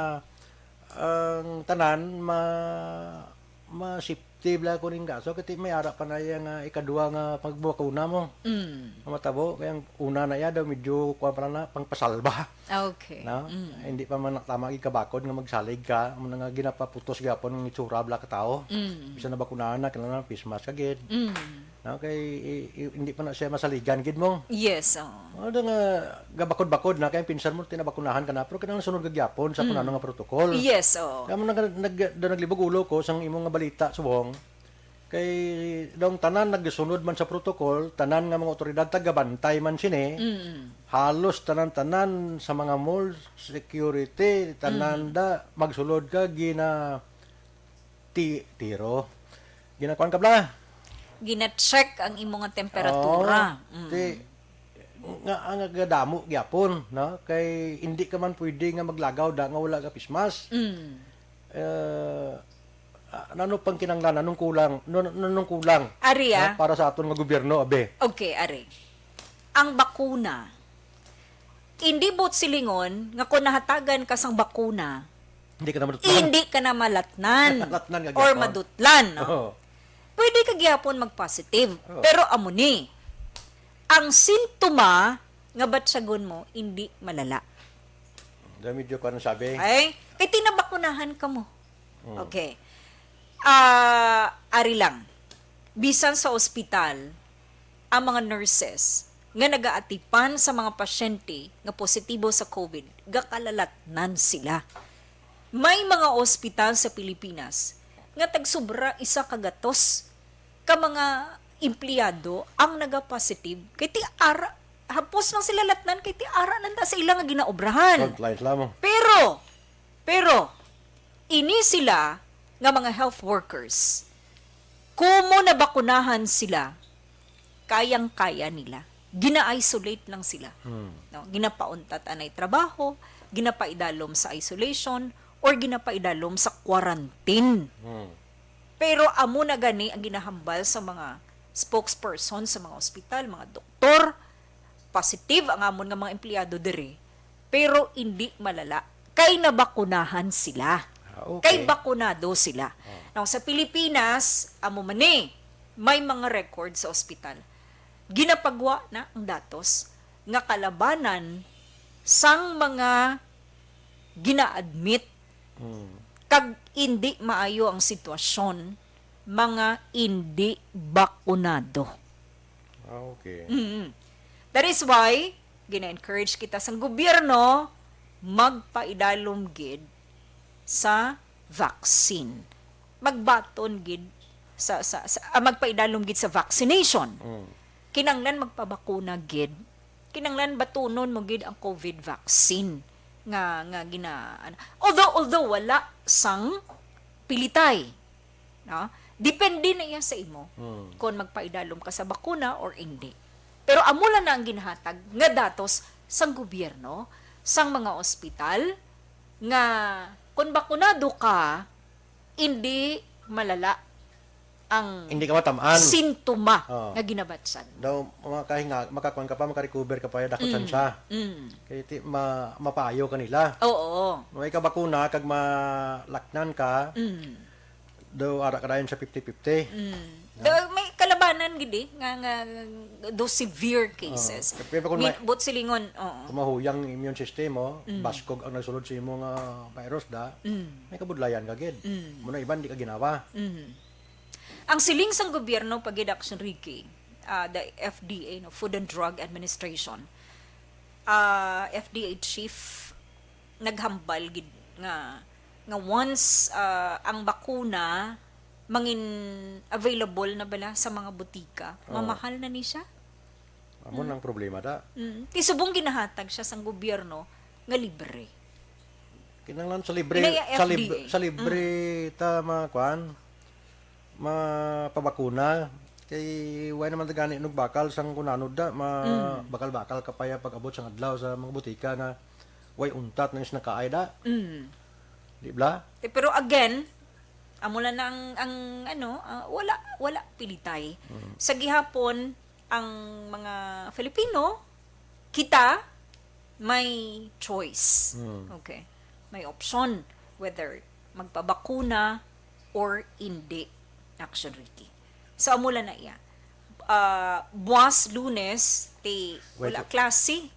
ang tanan ma-, ma-safety bla ko ning kaso, kay may ara pa na iya nga ikadua nga pagbakuna mo. Mm. Ang matabo, kay ang una na iya daw medyo kuwan pa na, pangpasalba. Ah, okay. No? Mm. Hindi pa man tama gid kabakod nga magsalig ka, mo na nga ginapaputos gyapon ang itsura bla ka tawo. Mm. Bisan nabakunahan na, kinahanglan face mask ka gid. Mm. No, kay i-, i-, hindi pa na siya masaligan gid mo. Yes, oo. Ano nga, gabakod-bakod na, kay ang pinsan mo, tinabakunahan ka na, pero kinahanglan sunod ka gyapon sa Mm. kung ano nga protocol. Yes, oo. Kaya mo nag-, nag-, daw naglibog ulo ko sang imo nga balita, subong. Kay daw ang tanan nagsunod man sa protocol, tanan nga mga otoridad tagabantay man sini, Mm. halos tanan-tanan sa mga mall, security, tanan Mm. da, magsulod ka, gina-, ti-, tiro. Ginakuan ka bla? Gina-check ang imo nga temperatura. Oo. Mm. Ti-, nga, ang gadamo gyapon, no? Kay hindi ka man pwede nga maglagaw da nga wala ka face mask. Mm. Eh, Ano pang kinahanglan? Anong kulang? Ano, ano, anong kulang? Ari, ah. Na para sa aton nga gobyerno, abi? Okay, ari. Ang bakuna, hindi buot silingon nga kung nahatagan ka sang bakuna, Hindi ka na madutlan. hindi ka na malatnan Latnan ka or gyapon. madutlan, no? Oo. Pwede ka gyapon mag-positive. Oo. Pero amo ni, ang sintoma nga batyagon mo, hindi malala. Dahil medyo kuwan ang sabi. Ay, kay tinabakunahan ka mo. Mm. Okay. Ah, ari lang. Bisan sa ospital, ang mga nurses nga nagaatipan sa mga pasyente nga positibo sa COVID, gakalalatnan sila. May mga ospital sa Pilipinas nga tagsubra isa ka gatos ka mga empleyado ang nagapositive kay ti ara, hapos lang sila latnan kay ti ara nanda sa ila nga ginaobrahan. Frontlines lamang. Pero, pero, ini sila nga mga health workers, kumo nabakunahan sila, kayang-kaya nila. Gina-isolate lang sila. Hmm. No? Ginapauntat anay trabaho, ginapaidalom sa isolation, or ginapaidalom sa quarantine. Hmm. Pero amo na gani ang ginahambal sa mga spokesperson sa mga ospital, mga doktor. Positive ang amon nga mga empleyado diri, pero indi malala kay nabakunahan sila. Ah, okay. Kay bakunado sila. Oh. Now, sa Pilipinas, amo man ni, may mga record sa ospital. Ginapagwa na ang datos nga kalabanan sang mga gina-admit Mm. kag indi maayo ang sitwasyon, mga indi bakunado. Ah, okay. Mm. That is why gina-encourage kita sang gobyerno magpaidalom gid sa vaccine. Magbaton gid sa, sa, sa ah, magpaidalom gid sa vaccination. Mm. Kinanglan magpabakuna gid. Kinanglan batunon mo gid ang COVID vaccine nga, nga gina, ano. Although, although wala sang pilitay, no? Depende na iya sa imo Hmm. kung magpaidalom ka sa bakuna or hindi. Pero amo lang na ang ginahatag nga datos sang gobyerno, sang mga ospital, nga kung bakunado ka, hindi malala ang Hindi ka matam-an. sintoma Oo. nga ginabatsan. Daw, mga kahinga, makakuan ka pa, makarecover ka pa, dako Mm, tsansa. mm. Kay ti-, ma-, mapayo ka nila. Oo. May ka bakuna, kag malaknan ka, Mm. daw ara ka dayon sa fifty fifty. Mm. No? Daw, may kalabanan gid eh, nga, nga, do severe cases. Oo. Kaya pa kung Min-, may, buot silingon, oo. kung mahuyang immune system mo, Mm. baskog ang nagsulod sa imo nga virus da, Mm. may kabudlayan ka gid. Mm. Muna iban di ka ginawa. Mm. Ang siling sang gobyerno pa gid, Action Ricky, ah, the F D A, no, Food and Drug Administration, ah, F D A chief naghambal gid nga, nga once, ah, ang bakuna mangin available na bala sa mga butika, Oo. mamahal na ni siya. Amo Mm. nang problema da. Mm. Ti subong ginahatag siya sang gobyerno nga libre. Kinahanglan sa libre, Inaya sa lib-, F D A. sa libre Mm. ta ma-, kuan, mapabakuna. Kay way naman ta gani nugbakal sang kunanod da, ma-, Mm. bakal-bakal ka pa ya pag-abot sang adlaw sa mga butika nga way untat na is nakaay da. Mm. Di bala? Eh, pero again, amo lang na ang, ang, ano, ah, wala, wala pilitay. Mm. Sa gihapon, ang mga Filipino, kita, may choice. Mm. Okay. May option whether magpabakuna or hindi. Action Ricky. So, amo lang na iya. Ah, buwas Lunes, ti Wait, wala wait. klase.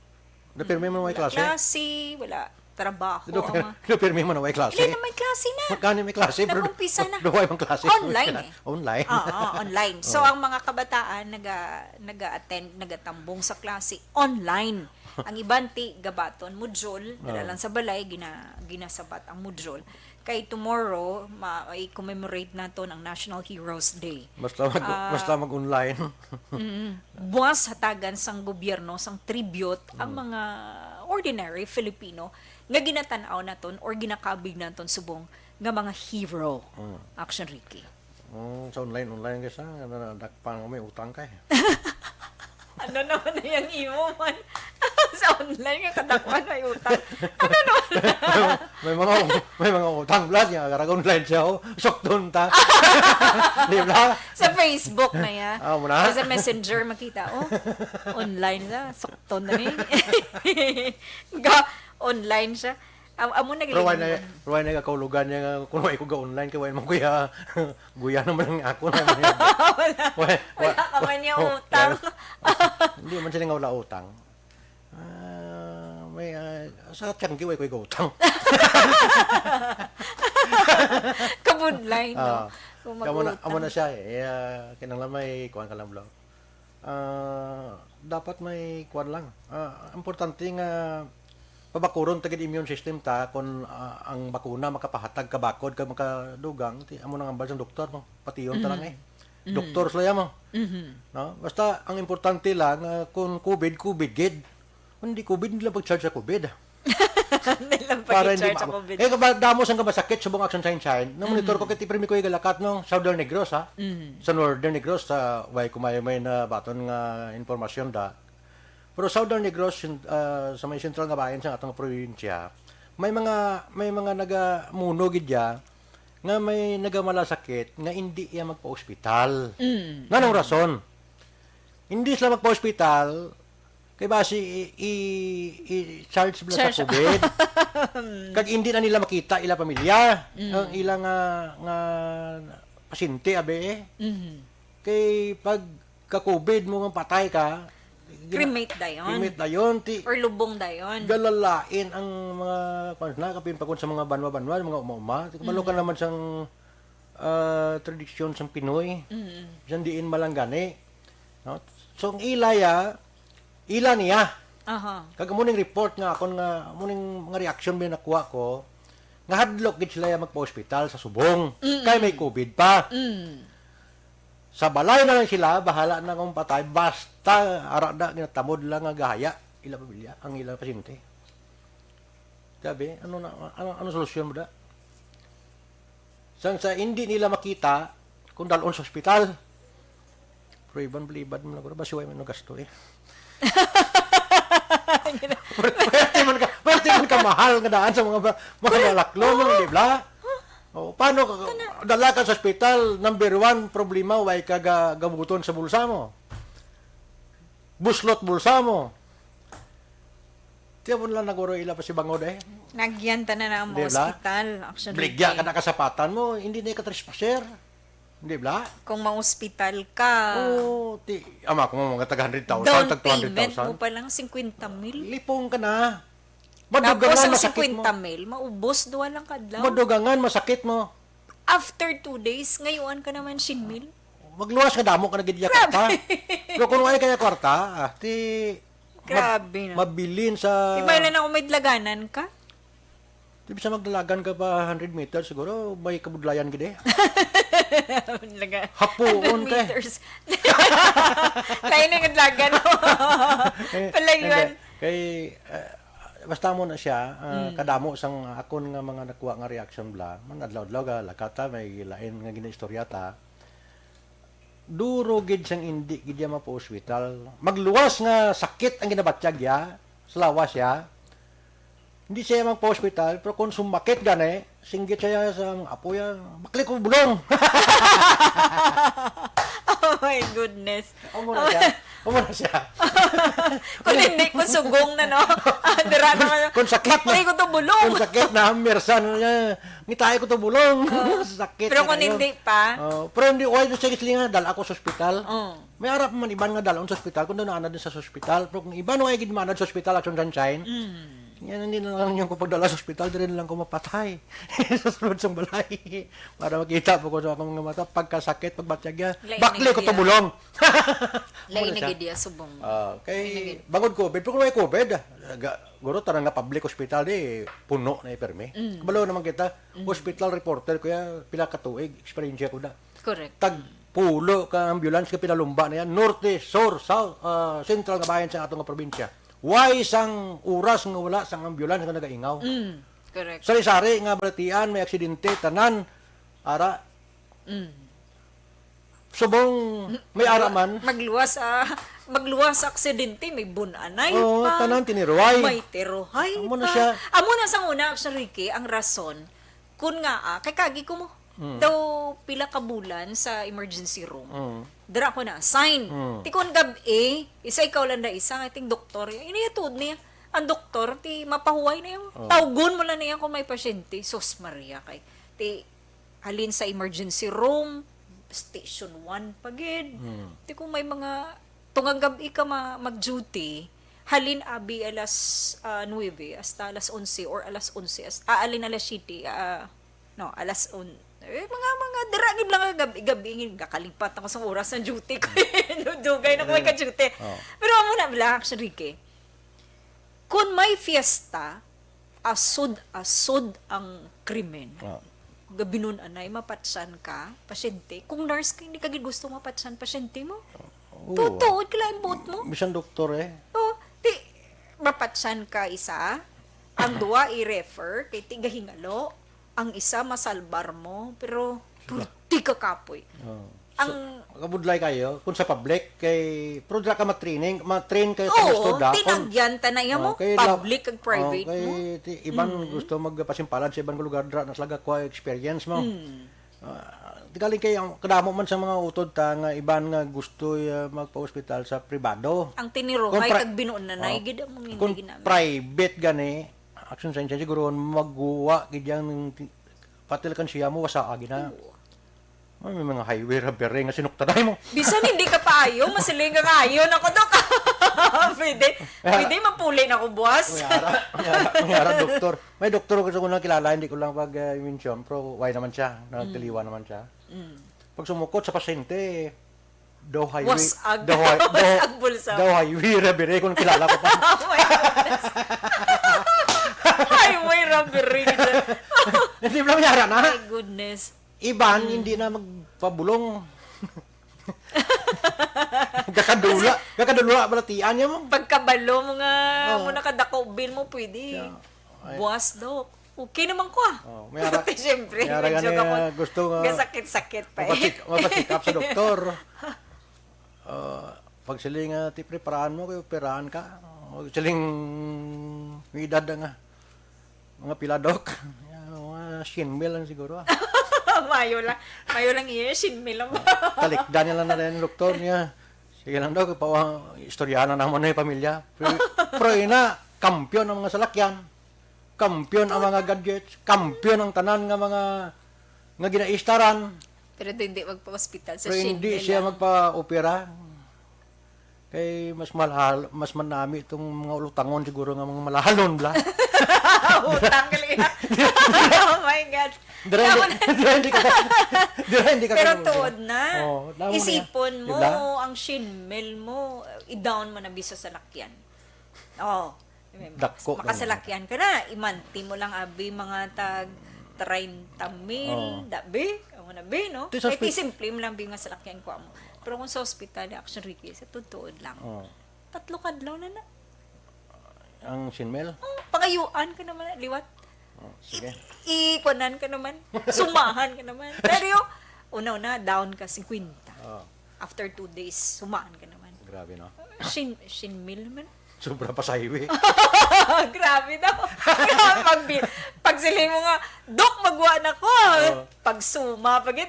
Na, pirmi man way Wala klase? klase, wala trabaho, Dito, ang mga pero pirmi man way klase? Hindi na may klase na. Magkano may klase? Pero Nag-umpisa na. Duway mang klase? Online eh. Online. Oo, online. So, Oo. ang mga kabataan naga-, naga-attend, nagatambong sa klase online. Ang iban ti gabaton module, dala Oo. lang sa balay, gina-, ginasabat ang module. Kay tomorrow, ma-, i-commemorate naton ang National Heroes Day. Basta mag-, Ah, basta mag-online. Mm. Buwas hatagan sang gobyerno, sang tribute, ang Mm. mga ordinary Filipino nga ginatan-aw naton or ginakabig naton subong nga mga hero. Mm. Action, Ricky. Mm, sa online, online, guys, ha? Nadakpan ko may utang kay. Ano naman na yung imo man? Sa online nga kadakpan may utang. Ano naman na? May mga, may mga utang, Blas, nga karag online siya, oh. Sukton ta. Di ba? Sa Facebook na ya. Ah, mo na? Sa Messenger, makita, oh. Online na. Sukton na ni. Ga, online siya. Am-, amo na Pero why na, galing. Why na kakaulogan niya nga kung why ko ga-online, kay why mo kuya, guya naman ang ako na. Wala. Why, Wala why, ka man niya oh, utang. Wala. Hindi man sila nga wala utang. Ah, may, ah, sa tiyanggi, way ko'y gautang. Kabudlay, no? Ah, Kung amo na, amo na mag-utang. Siya, eh. Ah, kinahanglan may kuwan ka lang, bro. Ah, dapat may kuwan lang. Ah, importante nga pabakuron ta gid immune system ta kung, ah, ang bakuna makapahatag ka bakod kag makadugang, ti, amo nang hambal sang doktor, no? Pation ta lang, eh. Doktor sila yan, mo. No? Basta, ang importante lang, ah, kung covid, covid gid. Kung hindi covid, hindi lang pag-charge sa covid. Hindi lang Para hindi pag-charge sa ma-, covid. Eh, kaba-, damo sang kamasakit subong action sign sign. Na-monitor ko kay ti pirmi ko igalakat, no, Southern Negros, ha? Sa Northern Negros, sa way ko may, may nabaton nga impormasyon da. Pero Southern Negros, sin-, ah, sa may sentral nga bahin sa atong probinsya, may mga, may mga nagamuno gid ya nga may nagamalasakit nga hindi iya magpa-ospital. Nanong rason? Hindi sila magpa-ospital, kay basi i-, i-, i-charge sila sa Charge. covid. Kag hindi na nila makita ila pamilya, ang ila nga, nga pasyente, abi, eh. Kay pag ka-covid mo nga patay ka, gina-, Cremate dayon. Cremate dayon, ti Or lubong dayon. Galalain ang mga, kwan na, kapin pa kun sa mga banwa-banwa, mga uma-uma. Ti kabalo ka naman sang, ah, tradisyon sang Pinoy. Bisan diin malanggani. No? So, ang ila ya, ila niya. Aha. Kag amo ning report nga akon nga, amo ning mga reaction may nakuha ko, nga hadlok gid sila ya magpa-ospital sa subong. Kay may covid pa. Sa balay na lang sila, bahala na kung patay, basta ara na ginatamod lang nga gahaya, ila pamilya, ang ila pasyente. Sabi, ano na, ano, ano solusyon mo da? Sang sa hindi nila makita kung dalon sa ospital. Pero iban balibad mo na, basi way man gasto eh. Pwerte man ka, pwerte man ka mahal nga daan sa mga ba-, mga balaklon, no, di ba? O, paano ka, dala ka sa ospital, number one problema, way ka ga-, gabuton sa bulsa mo. Buslot bulsa mo. Tiya mo lang naguro ila pa si bangod eh. Nagyan tanan ang mga Di ba? Ospital, actually. Bligya ka na kasapatan mo, hindi na ka trespasser. Di ba? Kung ma-ospital ka. Oo, ti, ama ko mga tag hundred thousand, Down tag two hundred thousand. Payment mo pa lang, singkwenta mil. Lipong ka na. Tapos madugangan ang masakit mo. Singkwenta mil, maubos, duha lang kadlaw. Madugangan, masakit mo. After two days, ngayuan ka naman, singmil. Magluwas nga damo ka na gid iya kwarta. Grabe. Pero kung wala kaya kwarta, ah, ti, Grabe na. Mabilin sa Di ba lang ako may dlaganan ka? Di ba sa magdalagan ka pa hundred meters, siguro may kabudlayan gid eh. Laga-, Hapuon hundred ka eh. Meters. Lain ang dlagan mo. Eh, Palayuan. Hindi. Kay, ah, basta mo na siya, ah, kadamo sang akon nga mga nakuha nga reaction bla, man adlaw-adlaw ga lakata, may lain nga ginaistorya ta. Duro gid sang indi gid iya mapa-ospital. Magluwas nga sakit ang ginabatyag iya, sa lawas iya. Hindi siya magpa-ospital, pero kung sumakit gani, singgit siya sa mga apo iya, "Bakli ko bulong." Oh my goodness. Amo na siya. Amo na siya. Kung hindi ko sugong na, no? Ah, dira na kayo. Kung sakit na. Bakli ko to bulong. Kung sakit na, mirsa na niya. Ngitai ko to bulong. Oh. Sakit Pero na kung kayo. Hindi pa? Oh, pero hindi, why do siya gislingan? Dala ako sa ospital. Oh. May arap man iban nga dalon sa ospital kung doon na din sa ospital. Pero kung iban, why gid manad sa ospital, action sunshine? Mm. Yan, hindi na lang yung kung pagdala sa ospital, diri na lang ko mapatay. Sa sulod sang balay. Para makita po ko sa akong mga mata, pagkasakit, pagbatyag, ya, Lain bakli na ko gid to iya. Bulong. Lain Ano na siya? Gid iya, subong. Ah, kay Lain na gid. Bangod covid, pero kung may covid, ga-, guro, tarang nga public hospital, di, puno na ipermi. Mm. Kabalo naman kita, Mm. hospital reporter, kuya, pila ka tuig, eksperyensya ko na. Correct. Tag pulo ka ambulance ka pinalumba na yan, norte, sur, south, ah, central nga bayan sa atong nga probinsya. Why sang oras nga wala sang ambulance nga nagaingaw? Mm, correct. Sari-sari nga balatian, may aksidente, tanan, ara, Mm. subong may ara man. Magluwas, ah, magluwas sa aksidente, may bun-anay Oo, pa, tanan tiniruhay. May tiruhay Amo na pa. Siya. Amo na sang una, Action Ricky, ang rason, kun nga, ah, kay kagi ko mo, Mm. daw pila ka bulan sa emergency room. Mm. Dira ko na, sign. Mm. Ti kun gab-i, isa ikaw lang na isa, nga ting doktor, ini tuod niya. Ang doktor, ti mapahuway na yung, Oh. tawgon mo lang niya kung may pasyente. Sus Maria, kay, ti, halin sa emergency room, station one pa gid. Mm. Ti kung may mga, tungang gab-i ka ma-, mag-duty, halin abi alas, ah, nuwebe hasta alas onse or alas onse, as-, ah, halin alas siyete, ah, no, alas on-, eh, mga, mga dira gid lang gab-i, gab-i, gakalipat ako sa oras ng duty ko. Dugay na ko may Eh, ka-duty. Oh. Pero amo na lang, Action Ricky. Kung may fiesta, asod-asod ang krimen. Ah. Gabinun-anay, mapatsan ka, pasyente. Kung nurse ka, hindi ka gid gusto mapatsan pasyente mo. Oo. Tutuod ka lang ang buot mo. Bisan doktor eh. Oh, ti, mapatsan ka isa, ang duwa i-refer, kay ti gahingalo, ang isa masalbar mo, pero Sure. purti ka kapoy. Oh. Ang So, kabudlay kayo, kung sa public, kay, pero dira ka matraining, matrain kayo Oo, sa gusto, dakon. tinagyan ta na iya Oh, mo, kay la-, public kag private oh, kay mo. ti-, iban Mm. gusto magpasimpalad sa iban nga lugar, dira na sila gakuha experience mo. Mm. Ah, di galing kay, ang kadamo man sa mga utod ta nga iban nga gusto, ah, magpa-ospital sa pribado. Ang tiniruhay Kung pri-, kag binuon na oh, nay, gid ang mga kung hindi ginamit. private gani, Action Science, siguro, magguwa gid yang ti-, pati lang siya mo, wasa agi na. Oo. Ay, may mga highway robbery nga sinuktaday mo. Bisan hindi ka paayo, masiling ka kaayo. Nako, Dok. Pwede, pwede mapuli na ko, boss. May ara, may ara, may ara, doktor. May doktor ko sa unang kilala, hindi ko lang pag, uh, mention, pero why naman siya? Nagtiliwan Mm. naman siya. Mm. Pag sumukot sa pasyente, daw highway, Was ag-, daw hi-, was daw, ag bulsa. daw highway robbery kung kilala ko pa. Oh my goodness. Highway robbery. Hindi mo lang yara na. My goodness. Iban, Mm. hindi na magpabulong. Kakadula. Kakadula, balatian niya mo. Pagkabalo mo nga, Oo. mo nakadako bill mo, pwede. Yeah. Ay. Buwas, Dok. Okay naman ko, ah. Oh, may ara-, Siyempre, may ara medyo gani, ako ah, gusto nga gasakit-sakit pa, eh. mapatik-, mapatik up sa doktor. Ah, pag siling, ah, ti preparahan mo, kay operahan ka. O siling may edad na nga. Mga pila, Dok? Yan, mga shin mil lang siguro, ah. Mayo lang. Mayo lang iya, shin mil lang. Talikdan niya lang na rin, doktor niya. Sige lang daw, pa, istoryahan na naman na yung pamilya. Pero, pero ina, kampiyon ang mga salakyan. Kampiyon ang mga gadgets. Kampiyon ang tanan nga mga, nga ginaistaran. Pero hindi magpa-hospital sa Pero hindi shin mil siya lang. magpa-opera. Kay mas mahal, mas manami itong mga ulutangon siguro nga mga malahalon bla. Utang gali. Oh my God. Dira hindi, Tama na. dira hindi ka, dira hindi ka Pero kaluya. tuod na. Oh, tama na yan. Isipon Di mo, ba? ang shin mil mo, i-down mo na bisa sa lakyan. Oh. Dako na Makasalakyan ka na. Imanti mo lang, abi, mga tag treinta mil, Oo. da, be? Amo na, be, no? Ti sa Kay ti ospi- simple mo lang, be, nga salakyan ko amo. Pero kung sa ospital, Action Ricky, sa tutuod lang. Oo. Tatlo kadlaw na na. Ang shin mil? Oh, pangayuan ka naman, liwat. Oh, sige. I, i, kuanan ka naman. Sumahan ka naman. Pero, una-una, down ka, singkwenta. Oh. After two days, sumahan ka naman. Grabe, no? Shin, shin mil naman. Sobra pa sa highway. Grabe daw. Pag bi-, pag sila mo nga, "Dok, magwa na ko." Oo. Pag suma, pag yun,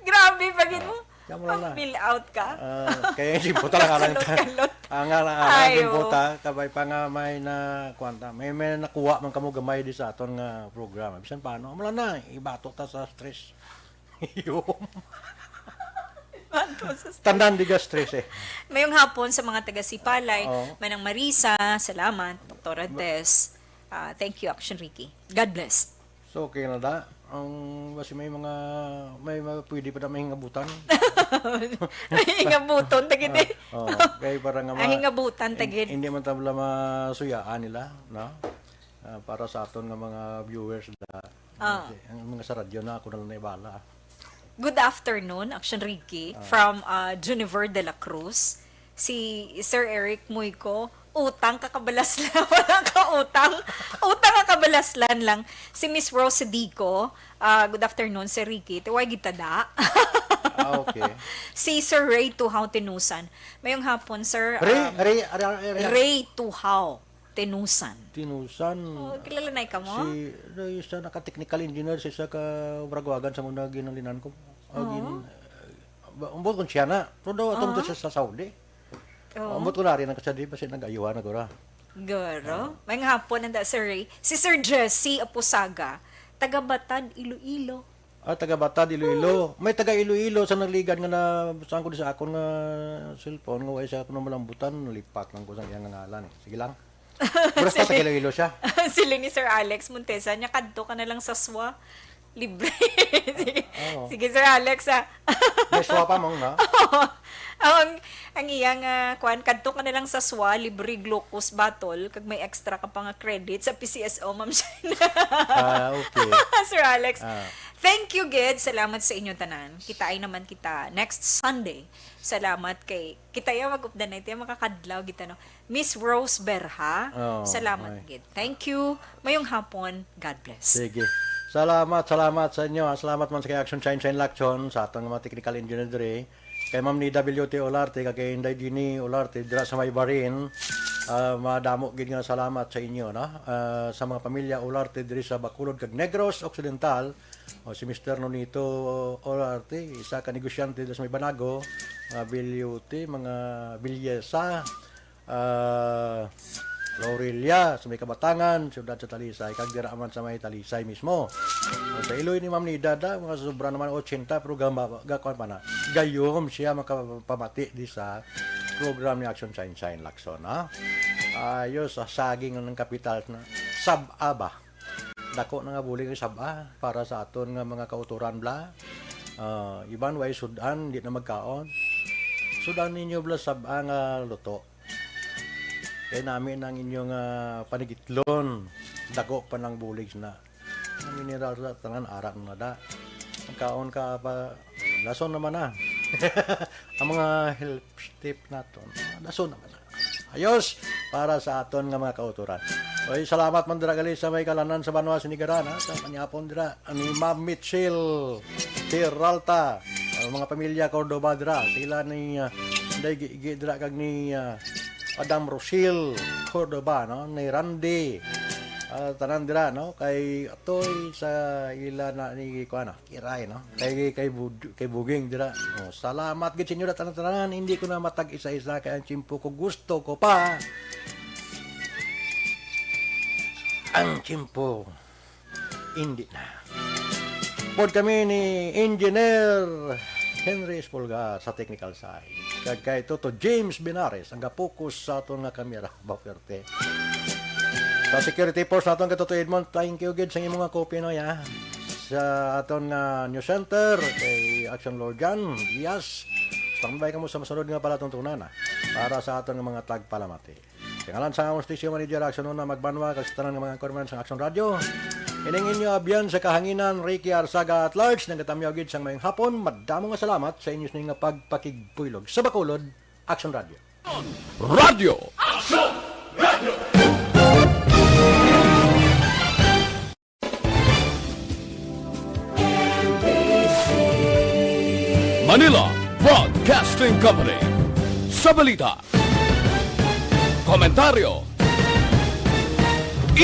grabe, pag yun mo. Kaya mo lang na. Pag fill out ka. Ah, kaya yung simpo talaga lang. Kalot-kalot. Ang nga lang, ang Ayo. simpo ta, kabay pa nga may na, kuwan ta, may, may nakuha man kamo gamay di sa aton nga programa. Bisan paano, wala na, ibato ta sa stress. Yung Bato sa stress. Tanan di ga stress eh. Mayong hapon sa mga taga Sipalay. Oo. Manang Marisa, salamat. Doktora Tess, ah, thank you, Action Ricky. God bless. So, okay na da. Ang, basi may mga, may mga pwede pa na mahingabutan. Mahingabuton, tagid eh. Ah, oo. Kaya para nga ma-, Mahingabutan, hin-, tagid. hindi man tabla masuyaan nila, no? Ah, para sa aton nga mga viewers da. Ah. Ang mga sa radyo na, ako na lang na ibala. Good afternoon, Action Ricky, Ah. from, ah, Juniver de la Cruz. Si Sir Eric Muyco, utang ka kabalaslan, wala ka utang. Utang ka kabalaslan lang. Si Miss Rose Dico, ah, good afternoon, Sir Ricky. Tiway gid ta da. Ah, okay. Si Sir Ray Tuhaw Tinusan. Mayong hapon, sir. Ray, Um, Ray, Ray, Ray, Ray. Ray Tuhaw Tinusan. Tinusan. Oh, kilala na ka mo? Si Ray, isa na ka technical engineer sa isa ka Baragwagan sa una ginalinan ko. Ah, Oo. gin, uh, ambot kung siya na. Pero daw, atong Oo. to siya sa Saudi. Oo. Ambot ko na rin ang kasadi, basi nag-ayuhan na gura. Garo. Mayong hapon, nanda, Sir Ray. Si Sir Jesse Apusaga, taga Batad, Iloilo. Ah, taga Batad, Iloilo. May taga Iloilo sa nagligad nga na saan ko di sa akon nga cellphone nga wala siya ako na malambutan, nalipak lang ko sa iyang ngalan eh. Sige lang. Pero sa taga Iloilo siya. Sila ni Sir Alex Montesa, niya kadto ka na lang sa swa. Libre. Sige, Oo. Sige, Sir Alex, ah. May swa pa mong, no? ang ang iyang ah, kuan, kadto ka na lang sa swa, libre glucose bottle, kag may extra ka pa nga credit sa P C S O, Ma'am Shine. Ah, okay. Sir Alex, Ah. thank you, gid. Salamat sa inyo tanan. Kita ay naman kita next Sunday. Salamat kay kita ya mag-updan na ito, makakadlaw kita, no. Miss Rose Berha, Oh, salamat, ay. gid. Thank you. Mayong hapon. God bless. Sige. Salamat, salamat sa inyo. Ah, salamat man sa kay Action Shine Shine Lacson, sa atong mga technical engineer diri. Kay Ma'am Nida W T Olarte, kag kay Inday Dini Olarte, dira sa may Barin. Ah, madamo gid nga salamat sa inyo, no? Ah, sa mga pamilya Olarte diri sa Bacolod kag Negros Occidental, o si Mister Nonito Olarte, isa ka negosyante diri sa may Banago, mga Bilyute, mga Bilyesa, ah, Laurelia, sa may Kabatangan, siyudad sa Talisay, kag dira man sa may Talisay mismo. O, sa iloy ni Ma'am Nida, da, mga sobra naman ochenta, pero gama, gakuan pa na. Gayom siya makapamati di sa program ni Action Shine Shine Lacson, ha? Ayos, sa saging ng kapital na sab-a ba? Dako na nga bulig ang sab-a para sa aton nga mga kautoran bla. Ah, iban way sudan, di na magkaon. Sudan ninyo bla sab-a nga luto. Kay nami nang inyong ah, panigitlon. Dako pa nang bulig na. Ang mineral sa tanan ara na da. Magkaon ka pa, lason naman na. Ang mga health tip naton, lason naman na. Ayos para sa aton nga mga kautoran. Oy, salamat man dira gali sa may kalanan sa banwa sinigaran, ha, sa panyapon dira ni Ma'am Mitchell Peralta, ang mga pamilya Cordova dira, sila ni ah, Inday Gigi dira kag ni ah, Madam Rochelle Cordova, no, ni Randy, ah, tanan dira, no, kay Atoy sa ila na ni kuan, no, Kiray, no, kay kay Bud- kay Buging dira. Oh, salamat gid sa inyo tanan-tanan, hindi ko na matag isa-isa kay ang tiyempo ko gusto ko pa. Ang tiyempo, hindi na. Pod kami ni Engineer Henry Espulgar sa technical side. Kag kay Toto James Binares, ang gapukus sa aton nga kamera. Ba, perte. Sa security force naton kay Toto Edmond, thank you gid sa imong nga kopya, no, ya. Sa aton nga news center, kay Action Lord Jan Diaz, standby kamo sa masunod nga palatuntunan, ah, para sa aton nga mga tagpalamati. Sa ngalan sa among station manager, Action Una Magbanwa, kag sa tanan nga mga anchorman sa Action Radio, ining inyo abyan sa kahanginan, Ricky Arsaga at large, nagatamyaw gid sang mayong hapon. Madamo nga salamat sa inyo sini nga pagpakigpuylog sa Bacolod, Action Radio. Radio. Manila Broadcasting Company. Sa balita, komentaryo,